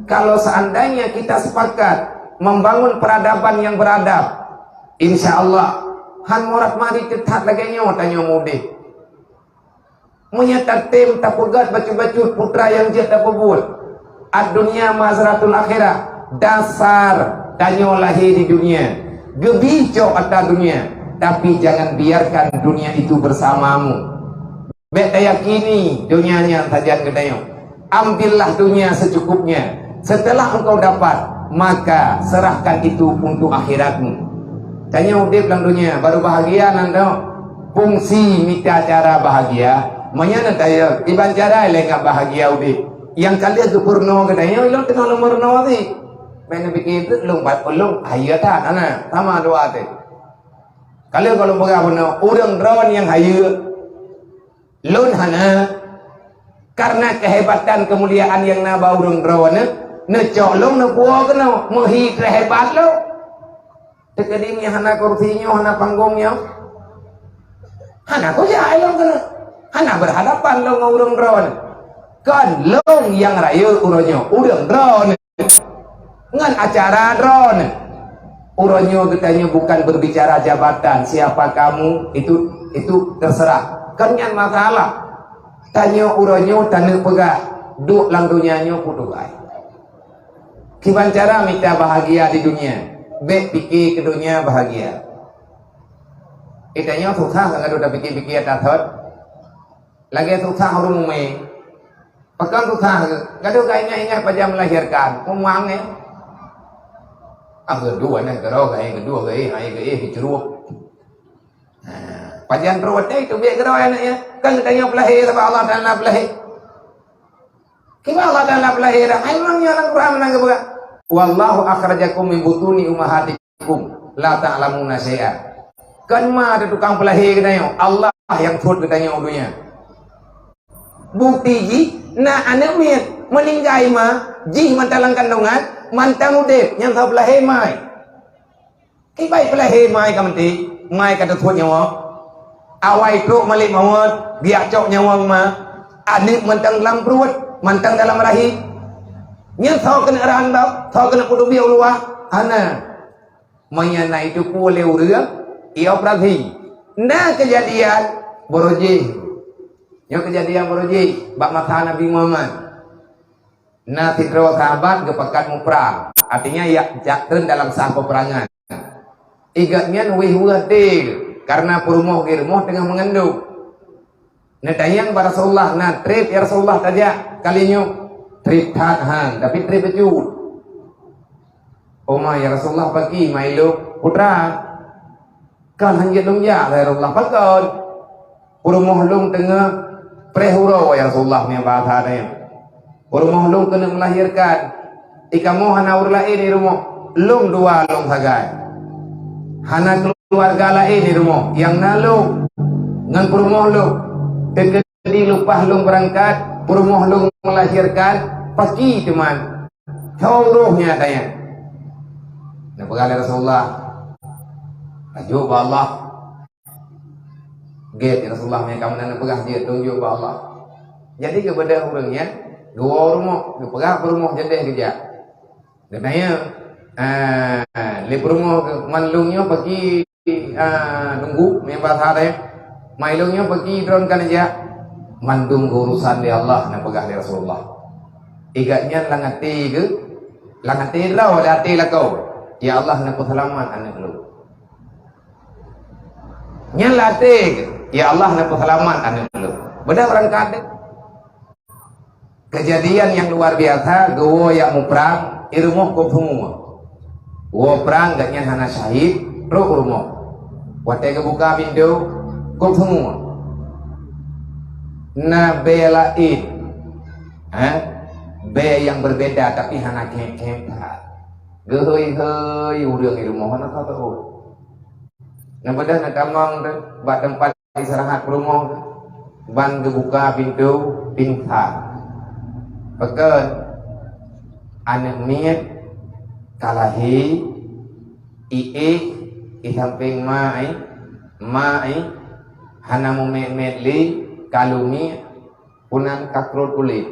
Kalau seandainya kita sepakat membangun peradaban yang beradab, insya Allah, han murat mari teutat lagée nyoe tanyoe mudeh. Meunyoe tatem tapeugét bacut-bacut putra nyang jeuet tapeubuet, "Ad-dunya mazratul akhirah", dasar tanyoe lahé di dunia, geubri cok atra dunia, tapi jangan biarkan dunia itu bersamamu. Bék tayakini dunia nyan sajan geutanyoe. Ambillah dunia secukupnya. Setelah engkau dapat, maka serahkan itu untuk akhiratmu. Tanyoe udeb lam dunia, baru bahagia nan teuh. Fungsi mita cara bahagia, meunyoe na tayeu, kiban cara lé ngat bahagia udeb. Nyang ka lheueh geupeurunoe geutanyoe, ilong teungoh lôn meurunoe sih. Bék neupike lôn bat ulông, ayo that, hana, sama dua teuh. Ka lheueh gohlom peugah bunoe, ureuëng droen nyang hayeu. Lôn hana, karena kehebatan keumuliaan nyang na bak ureuëng droeneuh, neucok lôn neupuwoe keunoe, meuhi teuhebat lôn. Teukeudi nyoe hana kursi nyoe, hana panggong nyoe, hana kujak lôn keunoe, hana berhadapan lôn ngon ureuëng droeneuh. Kon lôn nyang rayeuk uroe nyoe, ureuëng droeneuh. Ngon acara droeneuh. Uroe nyoe geutanyoe bukan berbicara jabatan, siapa kamu, itu, itu terserah. Kon nyan masalah. Tanyoe uroe nyoe taneuk peugah, duek lam donya nyoe peue tugai. Kiban cara mita bahagia di dunia, bék pike keu donya bahagia. Geutanyoe susah ka gadôh tapike-pike atra thot. Lagée susah ureuëng mumé. Pakon susah geuh? Gadôh ka ingat-ingat pajan melahirkan, meumuang, eh. Abah dua nah keudroe, hai keudua, hai, hai, hai, keucurôh. Nah, pajan troh watèe teubiet keudroe aneuk nyan. Kan geutanyoe peulahé sabab Allah Taala peulahé. Kiban Allah Taala peulahé dah? Hai, memang nyoe lam Quran meunan geupeugah, "Wallahu akhrajakum min butuni ummahatikum la ta'lamuna syai'a." Kan ma ada tukang peulahé geutanyoe, Allah nyang peubuet geutanyoe u donya. Bukti jih, na aneuk miet, meuninggai ma, jih mantong lam kandungan, mantong udép, nyang sapeulahé ma. Kiban peulahé ma ka meuti, ma ka teuthot nyawa. Awai trok malaikat maut, geujak cok nyawa ma. Aneuk mantong lam pruet, mantong dalam rahim. Nyan soe keuneuk ran bak, soe keuneuk peuteubiet u luwa? Hana. Meunyo na jiteupeue lé ureueng, ioperasi. Na keujadian barô jih. Nyoe keujadian barô jih bak masa Nabi Muhammad. Na sidroe sahabat geupakat muprang, artinya jak, jak treun dalam saf peperangan. Igat nyan wéh-wéh até, kareuna peurumoh geuh rumoh teungoh meungandong. Neutanyong bak Rasulullah, "Na trép, ya Rasulullah, tajak kali nyoe?" "Trép that han, tapi trép bacut." "Oma, ya Rasulullah, pakri ma ilôn?" "Putra, kan hanjeuet lôn jak, ya Rasulullah, pakon?" "Peurumoh lôn teungoh preh uroe, ya Rasulullah," nyan bahasa nyan. "Peurumoh lôn keuneuk meulahirkan. Di kamoe hana ureueng laén di rumoh. Lôn dua lôn sagai. Hana keuluwarga laén di rumoh, nyang na lôn ngon peurumoh lôn. Teukeudi leupah lôn beurangkat, peurumoh lôn meulahirkan, pakri teuma soe uroe nyan?" Neupeugah lé Rasulullah, "Tajok bak Allah." Gét Rasulullah, meunyo ka meunan neupeugah jeuet, tunjok bak Allah. Jadi geubeudôh ureueng nyan, geuwoe u rumoh, geupeugah peurumoh jadeh geujak. Geutanyong, "Ah, lé peurumoh, man lôn nyoe pakri, ah, nunggu, meunyo bahasa nyan, man lôn nyoe pakri droen ka neujak?" "Mandum geuurusan lé Allah," neupeugah lé Rasulullah. Igat nyan lam até geuh, lam até droe, lam até lakoe, "Ya Allah, neupeuseulamat aneuk lôn." Nyan lam até geuh, "Ya Allah, neupeuseulamat aneuk lôn." Beudôh beurangkat deh. Keujadian nyang luar biasa, geuwoe jak muprang, di rumoh kôb seumue. Woe prang, gobnyan hana syahid, trok u rumoh. Watèe geubuka pintoe, kôb seumue. Na bèe laén, eh, bèe nyang beubeda, tapi hana khém-khém that. Geuhôi-hôi ureueng di rumoh, hana sapeue. Neubeudôh neutamong teuh bak teumpat istirahat peurumoh, ban geubuka pintoe, pingsan. Pakon? Aneuk miet ka lahé, iék di sampéng ma, ma, hana mumèt-mèt lé, ka lumiek, peunan ka krot kulét.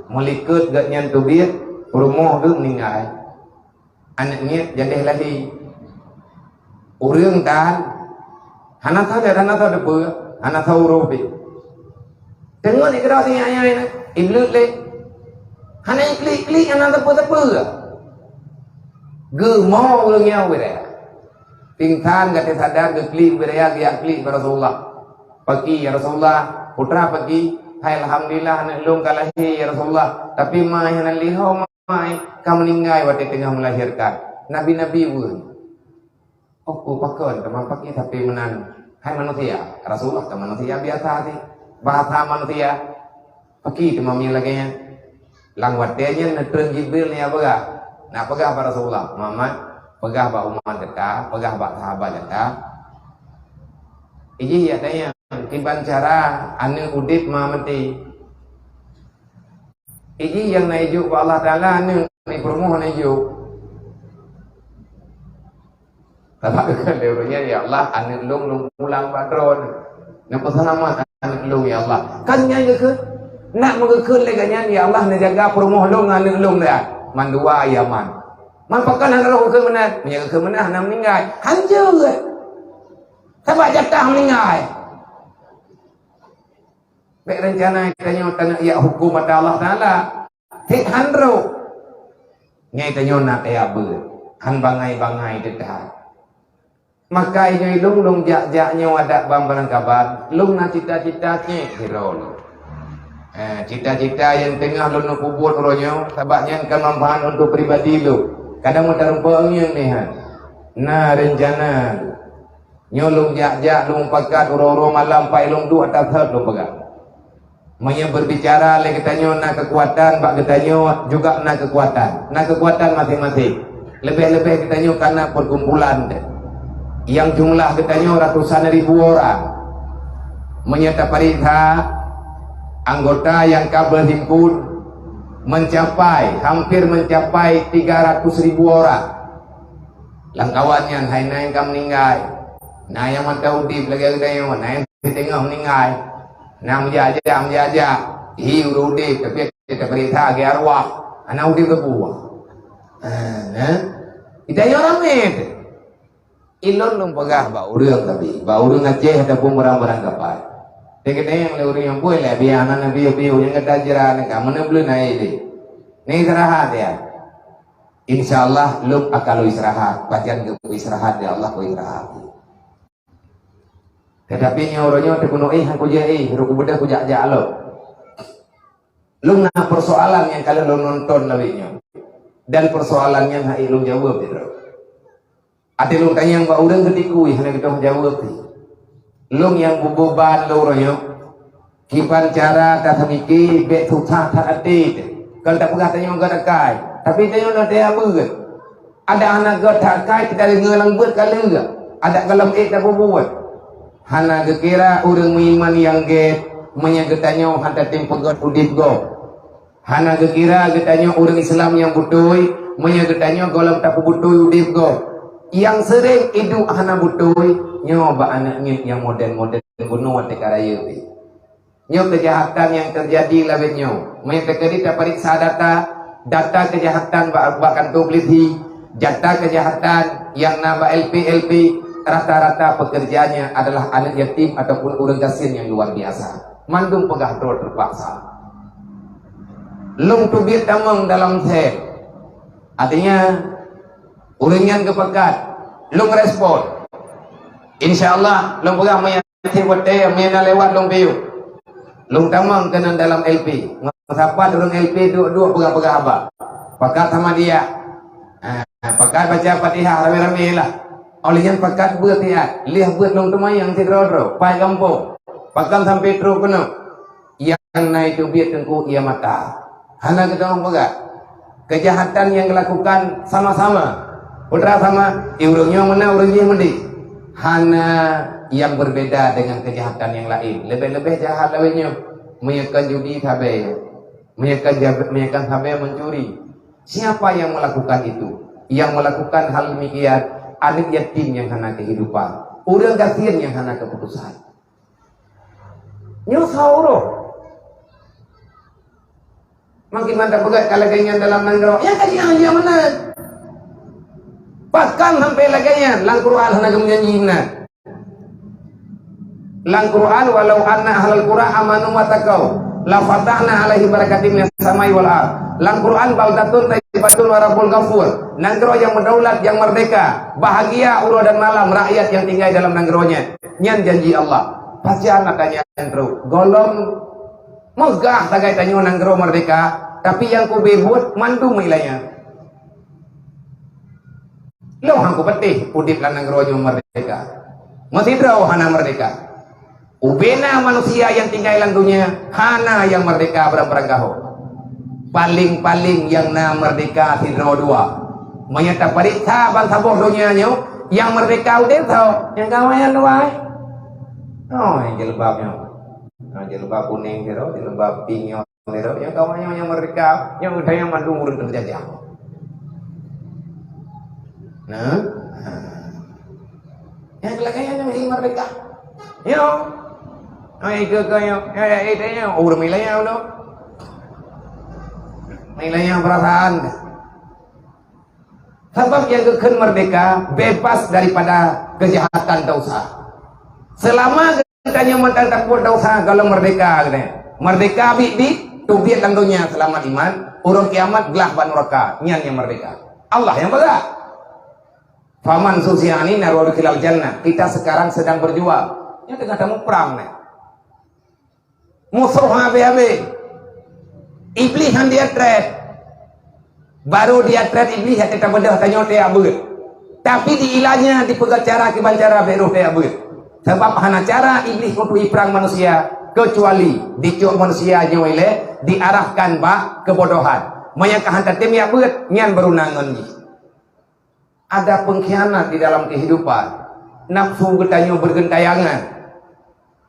Meulikot gobnyan teubiet, peurumoh geuh meuninggai. Aneuk miet jadeh lahé. Ureueng tan, hana salah, hana salah teupeue, hana salah uroe pih. Teungoh di keudroe sinyak nyan, ibleuet lé. Hana iklik-klik, hana teupeue-teupeue. Geumo ureueng nyan u raya. Pingsan, gata sadar, geuklik u raya, geujak klik bak Rasulullah. "Pakri, ya Rasulullah, putra pakri?" "Hai, alhamdulillah, aneuk lôn ka lahé, ya Rasulullah. Tapi ma hana lé ho, ma ka meuninggai watèe teungoh meulahirkan." Nabi-nabi weueh. "Oh, oh, pakon teuma pakri tapi meunan? Hai manusia." Rasulullah kan manusia biasa sih. Bahasa manusia. "Pakri teuma meunyo lagèe nyan?" Lam watèe nyan neutreun Jibril neujak peugah. Neujak peugah bak Rasulullah, "Muhammad, peugah bak umat gata, peugah bak sahabat gata." Ijih jak tanyong, kiban cara aneuk udép ma maté. Ijih nyang na ijok bak Allah Taala, aneuk di peurumoh na ijok. Sabab geukheun lé ureueng nyan, "Ya Allah, aneuk lôn, lôn pulang bak Droeneuh. Neupeuseulamat aneuk lôn, ya Allah." Kan nyan geukheun, nak meugeukheun lé gobnyan, "Ya Allah, neujaga peurumoh lôn ngon aneuk lôn dah. Man dua, ya Man." Man pakon hana roh geukheun meunan? Meunyo geukheun meunan, hana meuninggai. Hanjeuet. Sabab jatah meuninggai. Bèk reuncana tanyoe taneuk jak huköm ata Allah Taala. Cit han rôh. Nyan tanyoe na kaya beuet, han bangai-bangai teuh that. Maka inoe lôn, lôn jak-jak nyoe adak ban barangkaban, lôn na cita-cita cit sidroe lôn. Eh, cita-cita nyang teungoh lôn peubuet uroe nyoe, sabab nyan ka manfaat untuk pribadi lôn. Kadang meutareumpok ngieng nih, ha. Na rencana. Nyoe lôn jak-jak, lôn pakat uroe-uroe malam, pai lôn duek atas thot lôn peugah. Meunyoe berbicara lé geutanyoe na keukuatan, bak geutanyoe juga na keukuatan. Na keukuatan maséng-maséng. Leubeh-leubeh geutanyoe kana perkumpulan nyang jumlah geutanyoe ratusan ribu orang. Meunyoe tapareksa anggota nyang ka beuhimpun mencapai, hampir mencapai tiga ratus ribu orang. Lam kawan nyan hai na nyang ka meuninggai. Na nyang mantong udép lagée geutanyoe, na nyang siteungoh meuninggai. Na meujak-jak, meujak-jak. Hi ureuëng udép, tapi tapareksa lagée arwah. Hana udép keubua. Ah, nah. Geutanyoe ramé teuh. Ilôn lôn peugah bak ureuëng tapi, bak ureuëng Aceh ataupun barang-barang kapai. Teukeudeh lé ureuëng nyang buet lé biasa na biu-biu nyang gata jira nyan ka meuneubleuen aé lé. Ni istirahat ya. Insya Allah lôn akan lôn istirahat. Pajan geupeu istirahat ya Allah keu istirahat. Tetapi nyoe uroe nyoe teupeunoh éh han kujak éh, rot kubeudôh kujak-jak lom. Lôn na persoalan nyang ka lôn nonton lawét nyoe. Dan persoalan nyan hana lôn jaweueb sidroe. Até lôn tanyong bak ureuëng geutikui hana geutôh jaweueb pih. Lôn nyang beubeban lôn uroe nyoe. Kiban cara taseumike bék susah that até teuh. Kon tapeugah tanyoe gata kai, tapi tanyoe na teuh beuet. Adak hana gét that kai teuh tadeungoe lam beuet ka lheueh. Adak gohlom ék tapeubuet. Hana geukira ureuëng meuiman nyang gét meunyoe geutanyoe hana tatem peugét udép gob. Hana geukira geutanyoe ureuëng Islam nyang beutôi meunyoe geutanyoe gohlom tapeubeutôi udép gob. Nyang seuréng iduek hana beutôi nyoe bak aneuëk miet nyang modern-modern bunoe teuka rayeuk pih. Nyoe keujahatan nyang teujadi lawét nyoe. Meunyoe teukeudi tapareksa data, data keujahatan bak, bak kantô polisi, data keujahatan nyang na bak L P-L P, rata-rata pekerjanya adalah aneuk yatim ataupun ureuëng gasien nyang luar biasa. Mandum peugah droe teupaksa. Lôn teubiet tamong dalam sel. Artinya, ureuëng nyan geupakat, lôn respon. Insya Allah, lôn peugah meunyo cit watée, meunyo na lewat lôn piôh. Lôn tamong keunan dalam L P. Ngon sapat ureuëng L P duek-duek peugah-peugah haba. Pakat sama dia. Ha, pakat baca Fatihah ramé-ramé lah. Óh lheueh nyan pakat beuet siat, lheueh beuet lôn teumayang sidroe-droe, pai gampông. Pakon sampai trok keunoe. Nyang na itu biet teungku ia mata. Hana geutanyoe peugah. Keujahatan nyang geulakukan sama-sama. Putra sama, i ureuëng nyoe meunan ureuëng jih meudeh. Hana nyang berbeda dengan keujahatan nyang laén. Leubeh-leubeh jahat lawét nyoe. Meunyoe kon judi sabe. Meunyoe kon jab-, meunyoe kon sabe mencuri. Siapa yang melakukan itu? Yang melakukan hal demikian, aneuk yatim nyang hana kehidupan. Ureuëng gasien nyang hana keputusan. Nyoe soe uroe. Makin mantap peugah ka lagée nyan dalam nanggroe. Nyang ka jianggap meunan. Bahkan sampai lagée nyan, lam Quran hana geumeujanji meunan. Lam Quran, "Walau anna ahlal qura amanu wattaqau, la fatahna 'alaihim barakatim minas samai wal ard." Lam Quran, "Baldatun thayyibatun wa rabbun ghafur." Nanggroe nyang meudaulat, nyang merdeka, bahagia uroe dan malam rakyat nyang tinggai dalam nanggroe nyan. Nyan janji Allah. Pajan na tanyong trok. Gohlom meugah sagai tanyoe nanggroe merdeka, tapi nyang kube buet mandum ilanya. Lôn han kupatéh udép lam nanggroe nyoe merdeka. Meusidroe hana merdeka. Ubena manusia nyang tinggai lam donya hana nyang merdeka barang-barang gaho. Paléng-paléng nyang na merdeka sidroe dua. Meunyoe tapareksa bansaboh donya nyoe, nyang merdeka udép soe? Nyang ka awai nyan luwai. Oh, nyang jilbab nyoe. Nah, jilbab kunéng sidroe, jilbab pink nyoe sidroe. Nyang ka awai nyoe nyang merdeka, nyang udép nyang mandum ureuëng teujajah. Nah, nyang lagée nyan nyang merdeka. Yo. Ai ke ke yo, ya ya itu yo, ureuëng milanya udah. Milanya perasaan. Sabab nyang geukheun merdeka bebas daripada kejahatan dosa. Selama geutanyoe mantong tapeubuet dosa, gohlom merdeka geutanyoe. Merdeka biet-biet, teubiet lam donya seulamat iman, uroe kiamat glah bak nuraka. Nyan nyang merdeka. Allah nyang peugah. Faman zuhziha 'anin nari wa udkhilal jannah. Kita sekarang sedang berjuang. Nyan teungoh tamuprang nyan. Musoh habéh-habéh. Iblih han diatrét. Baru diatret Iblih, hana tabeudôh tanyoe tajak beuet. Tapi diilanya, dipeugah cara kiban cara bèk roh tajak beuet. Sabab hana cara Iblih meuturi prang manusia, keucuali dicok manusia nyoe ilèe, diarahkan bak keubodohan. Meunyo ka hana tatem jak beuet, nyan baru na ngon jih. Ada pengkhianat di dalam kehidupan. Nafsu geutanyoe bergentayangan.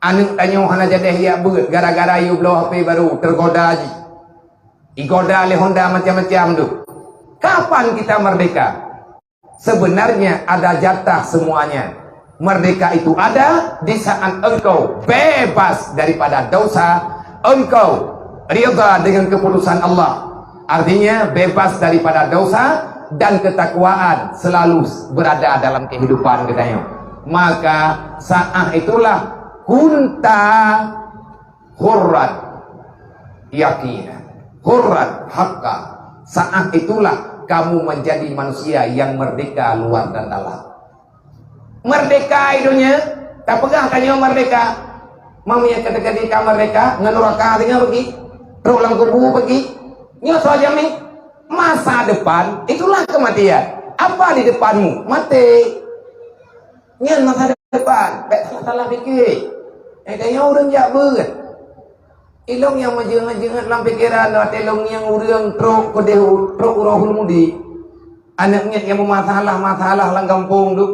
Aneuk tanyoe hana jadeh jak beuet gara-gara yue bloe H P baru, tergoda jih. Igoda lé Honda macam-macam tu. Kapan kita merdeka? Sebenarnya ada jatah semuanya. Merdeka itu ada di saat engkau bebas daripada dosa, engkau ridha dengan keputusan Allah. Artinya bebas daripada dosa dan ketakwaan selalu berada dalam kehidupan kita. Maka saat itulah kunta hurran yaqina, hurran haqqa. Saat itulah kamu menjadi manusia yang merdeka luar dan dalam. Merdeka i donya, tapeugah tanyoe merdeka. Meunyo ka teuka di ka merdeka, ngon nuraka singoh bagi, trok lam kubu bagi. Nyoe soe jamin? Masa depan, itulah kematian. Apa di depanmu? Maté. Nyan masa depan, bèk salah-salah pike. Eh, tanyoe ureueng jak beuet. Ilôn nyang meujeuet-jeuet lam pikeran, watèe lôn ngieng ureueng trok keudeh, trok uroe Hulmudi. Aneuk miet nyang meumasalah-masalah lam gampông tu.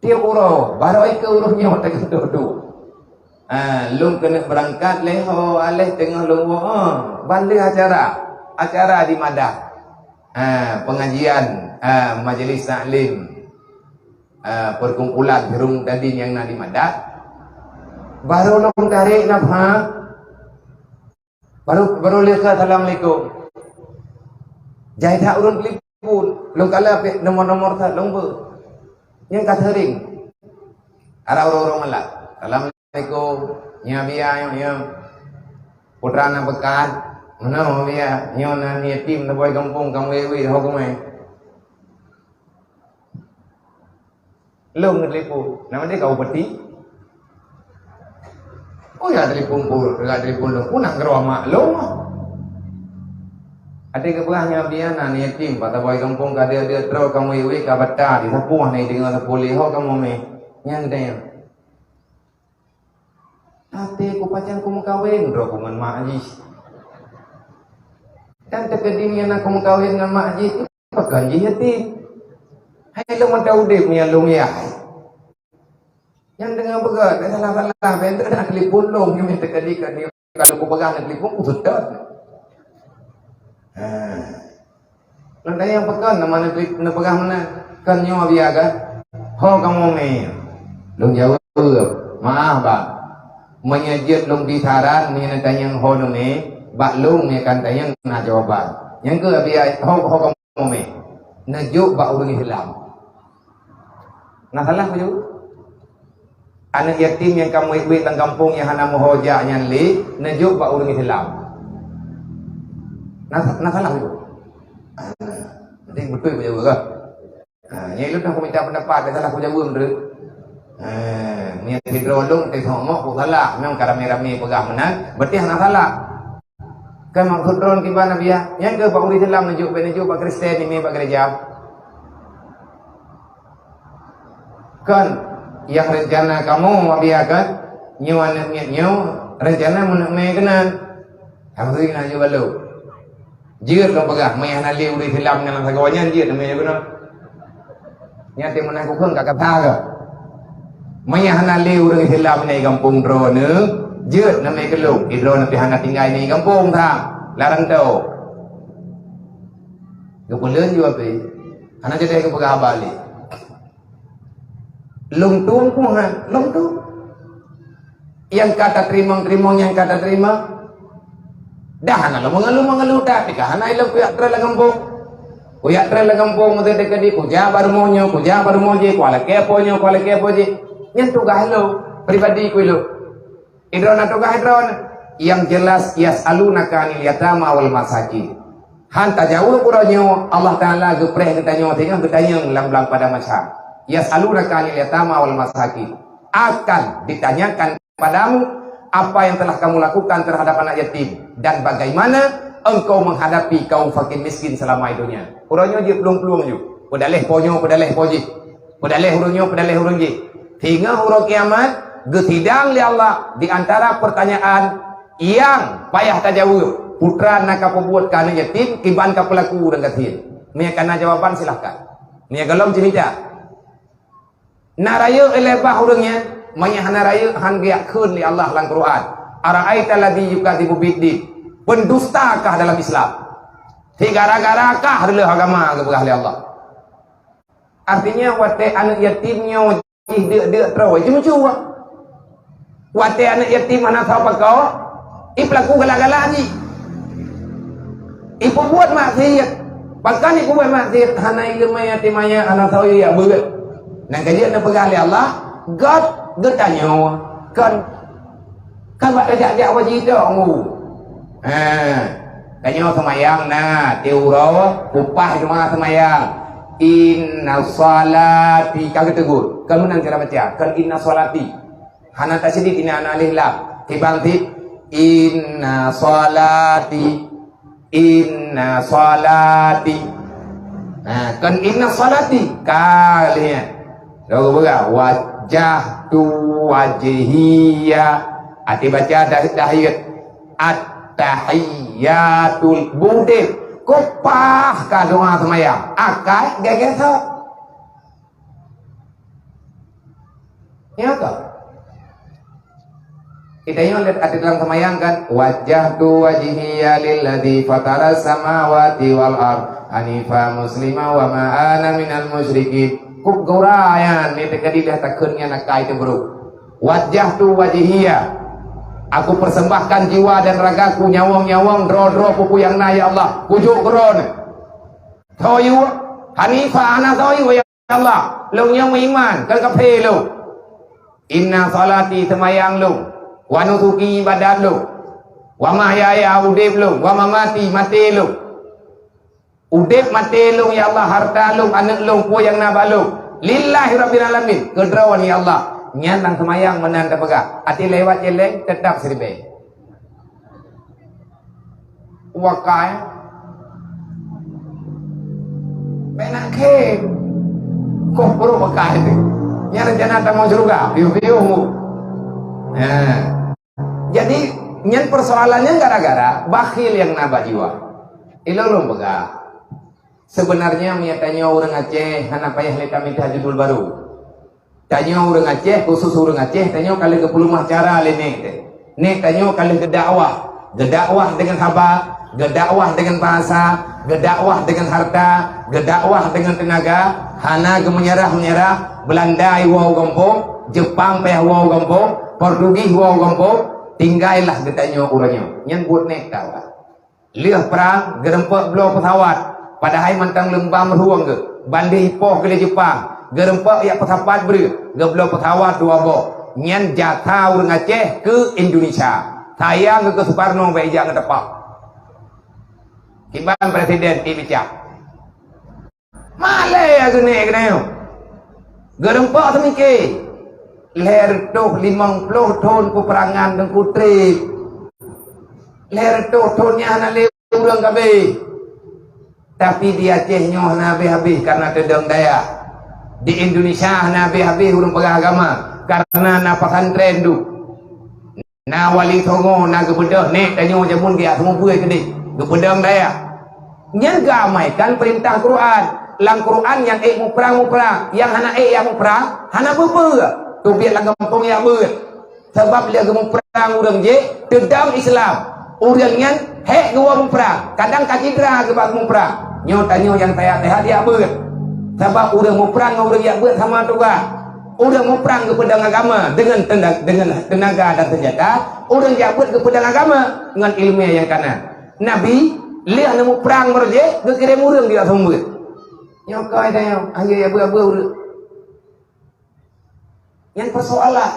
Tiep uroe, barô ikeu ureueng nyoe teukeudôh-dôh. Ha, lôn keuneuk beurangkat lé ho, aléh teungoh lôn woe, ha, ban lheueh acara. Acara di madah. Ha, pengajian, ha, majlis taklim. Ah, perkumpulan Hireuen Tadin nyang na di Madat. Barô lôn tarek nafah. Barô, barô lheueh kheun assalamualaikum. Jai that ureueng telepon. Lôn kalon pih nomor-nomor that lôn beu. Nyang ka seuring. Arah uroe-uroe malam. Assalamualaikum. Nyoe Abia, nyoe, nyoe. Putra na beukat. Meunoe Abia. Nyoe na yatim, na boi gampông, kamoe wèh-wèh, ho kumè. Lôn geuteulepon, nama dia kau peti? Oh ya, telepon pun, ya, telepon lôn. Pun nak keureuah mak lôn. Até geupeugah nyan Abia na yatim, bak saboh gampông ka deuh-deuh troh kamoe wèh-wèh ka bata, disapeue na deungoe sapeue lé ho kamoe mè. Nyan geutanyoe. Até ku pajan ku meukawen, droe ku ngon mak jih. Dan teukeudi nyan aku meukawen ngon mak jih, pakon jih yatim. Hai lôn mantong udép nyan lôn yah. Nyan teungoh beugöt, salah-salah, bèk teuk na telepon lôn, nyan teukeudi ka ni, kalau ku peugah na telepon, ku seutôt. Ha. Lôn tanyong pakon, nama neupeugah meunan? Kon nyoe Abia kan? Ho kamoe mè. Lôn jaweueb, "Maaf, Bang. Meunyoe jeuet lôn bi saran, meunyoe neutanyong ho neumè, bak lôn nyang kan tanyong na jawaban. Nyang keu Abia, ho, ho kamoe mè. Neujok bak ureueng Islam." Na salah peue? Aneuk yatim nyang ka muet-muet lam gampông nyang hana meuho jak nyan lé, neujok bak ureueng Islam. Na, na salah peue? Penting beutôi peue jaweub kah? Ha, nyan lôn dah minta pendapat, dah salah peue jaweub tu. Ha, nyan sidroe lôn teuh somok peue salah, memang ka ramé-ramé peugah meunan, berarti hana salah. Kan maksud droen kiban Abia, nyan keuh bak ureueng Islam neujok, bèk neujok bak Kristen, ini bak gereja. Kan, nyang rencana kamoe Abia kan, nyoe aneuk miet nyoe, rencana meuneuk mè keunan. Alhamdulillah, jeuet bak lôn. Jeuet lôn peugah, meunyo hana lé ureueng Islam nyang lam sagoe nyan, jeuet neumè keunan. Nyan teuh meunan kukheun ka kata keuh. Meunyo hana lé ureueng Islam nyan gampông droeneuh, jeuet neumè keu lôn. Di droeneuh pih hana tinggai nyan gampông that. Lam rantau. Geupeuleuen jua pih. Hana jadeh geupeugah haba lé. Lôn tueng pun han, lôn tueng. Nyang ka tateurimong-teurimong, nyang ka tateurimong. Dah hana lôn meungeuluh-meungeuluh that, tapi ka hana ilôn kujak treun lam gampông. Kujak treun lam gampông, meuseuti keudéh, kujak bak rumoh nyoe, kujak bak rumoh jih, kulakèe po nyoe, kulakèe po jih. Nyan tugaih lôn, pribadi ku ilôn. Idroe na tugaih droe. Yang jelas, yas'alunaka 'anil yatama wal masakin. Han tajaweueb uroe nyoe, Allah Taala geupreh geutanyoe teungoh geutanyong lam blang padang mahsyar. Yas'alunaka 'anil yatama wal masakin. Akan ditanyakan padamu apa yang telah kamu lakukan terhadap anak yatim dan bagaimana engkau menghadapi kaum fakir miskin selama hidupnya. Uroe nyoe jiplueng-plueng ju. Peudaleh po nyoe, peudaleh po jih. Peudaleh ureueng nyoe, peudaleh ureueng jih. Singoh uroe kiamat, geusidang lé Allah di antara pertanyaan nyang payah tajaweueb. Peue na kapeubuet keu aneuk yatim, kiban kapeulaku ureueng gasien. Meunyo kana jawaban, silahkan. Meunyo gohlom, ceumita. Na rayeuk ilée bah ureueng nyan, meunyo hana rayeuk, han geujak kheun lé Allah lam Quran. Ara'aita alladzi yukadzibu biddin. Pendustakah dalam Islam? Sigara-garakah reuloh agama geupeugah lé Allah? Artinya, watée aneuk yatim nyoe jih deuk-deuk troe, jimeucue. Watée aneuk yatim hana soe pakoe, ipeulaku galak-galak jih. Ipeubuet maksiat. Pakon ipeubuet maksiat? Hana ileumé yatim, hana soe jak beuet. Nyang ka jeuet neupeugah lé Allah, "Göt geutanyoe kon, kon bak tajak-jak wajib tok mu." Ha, tanyoe seumayang na, tiep uroe, peupah teuma seumayang. "Inna sholati," ka geutegur. Kon meunan cara baca, kon "Inna sholati." Hana tasydid, hana alif lam. Kiban cit, "Inna sholati, inna sholati." Nah, kon "Inna sholati." Ka lheueh nyan. Lalu geupeugah, "Wajjahtu wajhiya." Até baca dah, dah ayat. "At-tahiyyatul," budeb. Kupah ka doa seumayang. Akai gege sok. Ya ka? Kita ingat ada dalam seumayang kan, "Wajjahtu wajhiya lilladzi fataras samawati wal ard hanifa muslima wa ma ana minal musyrikin." Kuk gura nyan, ni teuka di dah takheun nyan akai teubrok. "Wajjahtu wajhiya." Aku persembahkan jiwa dan ragaku, nyawöng-nyawöng, droe-droe peue-peue nyang na, ya Allah. Kujok keudroe. Soe yue? Hanifa, hana soe yue, ya Allah. Lôn nyang meuiman, kon kafé lôn. "Inna sholati," seumayang lôn. "Wa nusuki," ibadat lôn. "Wa mahyaya," udeb lôn. "Wa mamati," maté lôn. Udeb maté lôn, ya Allah, hareuta lôn, aneuk lôn, peue nyang na bak lôn, "Lillahi Rabbil Alamin," keu Droe, ya Allah. Nyan lam seumayang meunan tapeugah. Até lewat jeleng, teutap siribée. Wakai. Peunak khem. Koh brok wakai teuh. Nyan rencana tamong syeuruga. Piôh-piôh mu. Nah. Jadi, nyan persoalannya gara-gara bakhil nyang na bak jiwa. Ilôn lôn peugah. Sebenarnya, meunyo tanyoe ureuëng Aceh, hana payah lé tamita judul baru. Tanyoe ureuëng Aceh, khusus ureuëng Aceh, tanyoe ka lheueh geupeuleumah cara lé nèk teuh. Nèk tanyoe ka lheueh geudakwah. Geudakwah deungon haba, geudakwah deungon bahasa, geudakwah deungon hareuta, geudakwah deungon teunaga, hana geumeunyeurah-meunyeurah, Beulanda iwoe u gampông, Jeupang payah woe u gampông, Portugis woe u gampông, tinggailah geutanyoe uroe nyoe. Nyan buet nèk dakwah. Lheueh prang, geurumpok bloe peusawat, padahai mantong leumba meurueng geuh, bandeh ipoh keu lé Jeupang, geurumpok jak peusapat breueh, geubloe peusawat dua boh. Nyan jasa ureuëng Aceh keu Indonesia. Sayang keu Sukarno bèk ijak ngon teupah. Kiban presiden ié bicak. Malèe geuneuk keunoe. Geurumpok seumike. Lhèe reutôh limong ploh thon peupeurangan Teungku trép. Lhèe reutôh thon nyan hana lé ureuëng ka abéh. Tapi di Aceh nyoe hana habéh-habéh kareuna teudong dayah. Di Indonesia hana habéh-habéh ureuëng peugah agama kareuna na pesantren duek. Na wali songo, na geubeudôh, nèk tanyoe jameun geujak seumeubeuet keudéh, geupeudong dayah. Nyan geuamaikan peurintah Quran. Lam Quran nyang ék muprang, muprang, nyang hana ék jak muprang, hana peue-peue. Teubiet lam gampông jak beuet. Sabab lé geumuprang ureuëng jih, teudong Islam. Ureuëng nyan hék geuwoe muprang, kadang ka cidra geuba geumuprang. Nyoe tanyoe nyang teuhat-teuhat jak beuet. Sabab ureuëng muprang ngon ureuëng jak beuet sama tugaih. Ureuëng muprang geupeudong agama deungon tenda-, deungon teunaga dan seunjata, ureuëng jak beuet geupeudong agama ngon iéleumé nyang kana. Nabi lheueh neumuprang meureujeuk geukirém ureuëng di ateueh beuet. Nyoe keuh tanyoe, hana jak beuet-beuet ureuëng. Nyan peusoalan.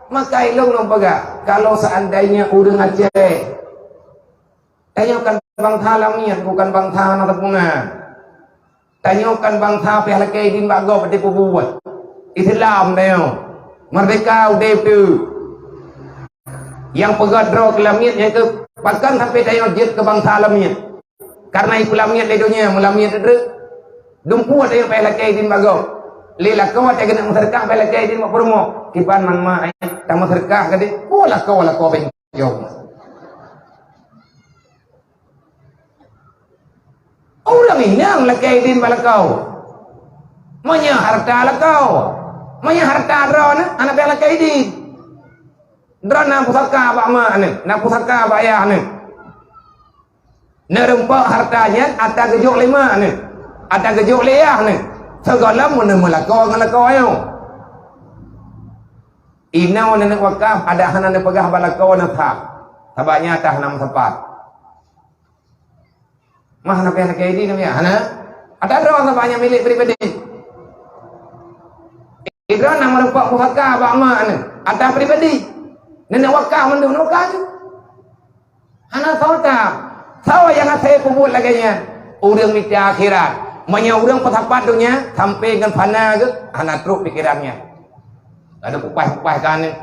Maka ilôn lôn peugah, kalau seandainya ureuëng Aceh Tanyoe kan bansa lamiet, bukan bansa na teupeuna. Tanyoe kan bansa pih lakée idin bak gob, até peubuet. Islam tanyoe. Merdeka udeb teuh. Nyang peugöt droe keu lamiet nyan keuh Pakon sampai tanyoe jeuet keu bansa lamiet? Karena ipeulamiet lé donya, meulamiet treuk. Dumpeue tanyoe payah lakée idin bak gob. Lé lakoe watée keuneuk meuseudeukah payah lakée idin bak peurumoh. Kiban man ma, eh, tameuseudeukah keudéh. Oh, lakoe, lakoe bengkong. Ureuëng inong lakée idin bak lakoe. Meunyoe hareuta lakoe, meunyoe hareuta droeneuh, hana payah lakée idin. Droeneuh na pusaka bak ma neuh, na pusaka bak yah neuh. Neurumpok hareuta nyan ata geujok lé ma neuh, ata geujok lé yah neuh. Sigohlom meuneuh meulakoe ngon lakoe nyoe. Inoe neuneuk wakaf, adak hana neupeugah bak lakoe neuh sah. Sabab nyan ata hana meusapat. Mah na payah lakée idin, na payah? Hana. Ata droe sabab nyan milék pribadi. Droeneuh na meureumpok pusaka bak ma neuh, ata pribadi. Neuneuk wakaf mandum, neuneuk wakaf tu. Hana soe ta. Soe nyang hase peubuet lagée nyan? Ureuëng mita akhirat. Meunyoe ureuëng peusapat donya sampai ngon fana geuh, hana trok pikeran nyan. Ka ada kupaih-kupaih ka aneuk.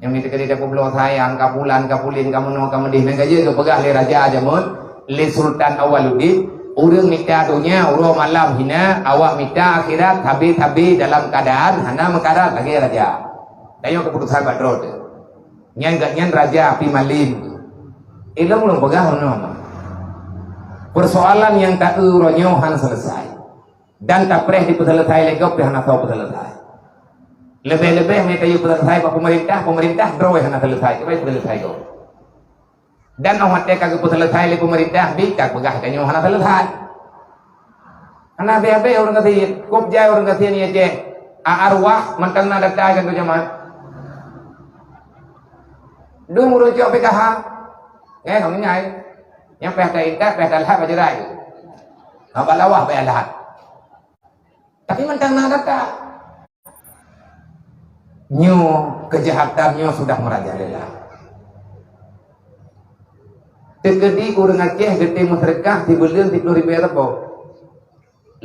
Nyang mita keudéh tapubloe sayang, ka pulan, ka pulen, ka meunoe, ka meudéh. Nyang ka jeuet geupeugah lé raja jameun, lé Sultan Awaluddin, ureuëng mita donya uroe malam hina, awak mita akhirat sabe-sabe dalam keuadaan hana meukarat lagée raja. Tanyoe keuputosan bak droe teuh. Nyan gobnyan raja api malem. Ilong-ilong peugah unoe mah. Persoalan nyang taeu uroe nyoe hana selesai. Dan tapreh dipeuseuleusailé gob pih hana soe peuseuleusailé. Leubeh-leubeh meunyoe tayue peuseuleusailé bak peumeurintah, peumeurintah droe hana seuleusailé, kiban peuseuleusailé gob. Dan óh watée ka geupeuseuleusailé lé peumeurintah, bit ka peugah tanyoe hana seuleusailé. Hana habéh-habéh ureuëng gasien, kop jai ureuëng gasien nyan cit. A arwah mantong na data kan tu jamaah. Dum ureuëng cok P K H. Eh, kamu ingat. Nyang payah ta intat, payah ta lahat bak jeurai. Haba lawah payah lahat. Tapi mantong na data. Nyoe keujahatan nyoe sudah merajalela. Teukeudi ureuëng Aceh geutem meuseudeukah sibuleuen siplôh ribée sapo.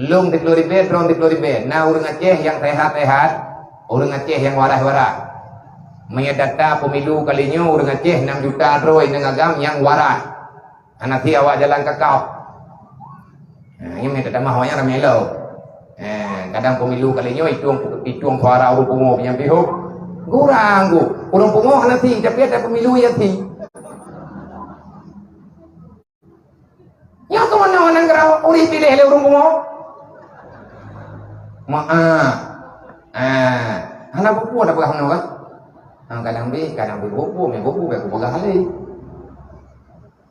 Lông siplôh ribée, droe siplôh ribée. Na ureuëng Aceh nyang sehat-sehat, ureuëng Aceh nyang waras-waras. Meunyoe data pemilu kali nyoe ureuëng Aceh nam juta droe inong agam nyang waras. Hana sie awak jalan kakao. Ha, nyoe meutamah awaknyan ramé lom. Eh, kadang pemilu kali nyoe itueng, itueng suara ureuëng pungo nyang pih hok. Gurang gu. Ureuëng pungo hana sie, tapi ada pemilu nyang sie. Nyoe keumanö nanggroe ureuëng piléh lé ureuëng pungo? Maaf. Ah, hana buku ada peugah nyoe kan? Ha, kadang bi, kadang bi buku, mi buku, mi buku peugah lé.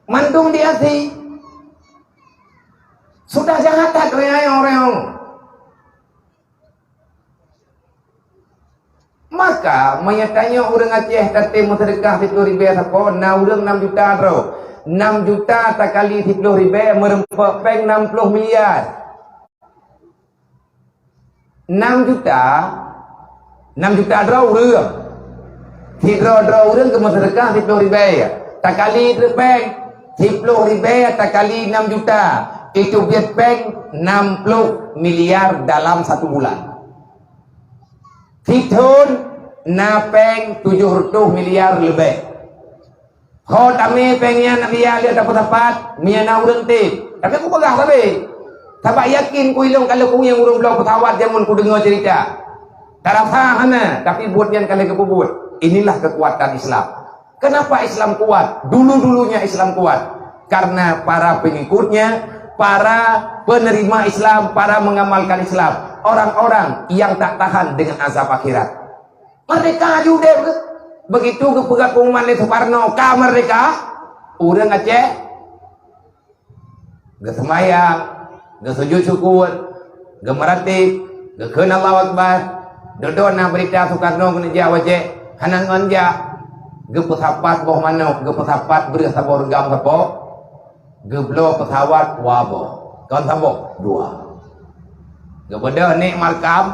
Mandum di asi. Sudah jahat that reang-reang. Maka, meunyoe tanyoe ureuëng Aceh tatem meuseudeukah siplôh ribée sapo, na ureuëng nam juta droe. Nam juta takali siplôh ribée meureumpok péng nam ploh miliar. Nam juta, nam juta droe ureuëng. Sidroe-droe ureuëng keumeuseudeukah siplôh ribée. Takali treuk péng, siplôh ribée takali nam juta. Itu biet péng nam ploh miliar dalam satu bulan. Sithon na péng tujoh reutôh miliar leubeh. Ho tamé péng nyan Nabi ya lé tapeusapat, meunyoe na ureuëng tem. Tapi aku peugah sabe. Sabab yakin ku ilong ka lheueh kunyueng ureuëng bloe pesawat jameun kudeungoe cerita. Tarasa hana, tapi buet nyan ka lheueh geupeubuet. Inilah kekuatan Islam. Kenapa Islam kuat? Dulu-dulunya Islam kuat. Karena para pengikutnya, para penerima Islam, para mengamalkan Islam, orang-orang yang tak tahan dengan azab akhirat. Merdeka aju udeb ke? Begitu geupeugah pengumuman lé Sukarno ka merdeka, ureuëng Aceh geuseumayang, geusujud syukur, geumeuratéb, geukheun Allahu Akbar. Dudoe na beurita Sukarno keuneuk jak u Aceh, hana ngon jak. Geupeusapat boh manok, geupeusapat breueh saboh reugam sapo. Geubloe pesawat dua boh. Kon saboh? Dua. Geubeudôh nek Malkam,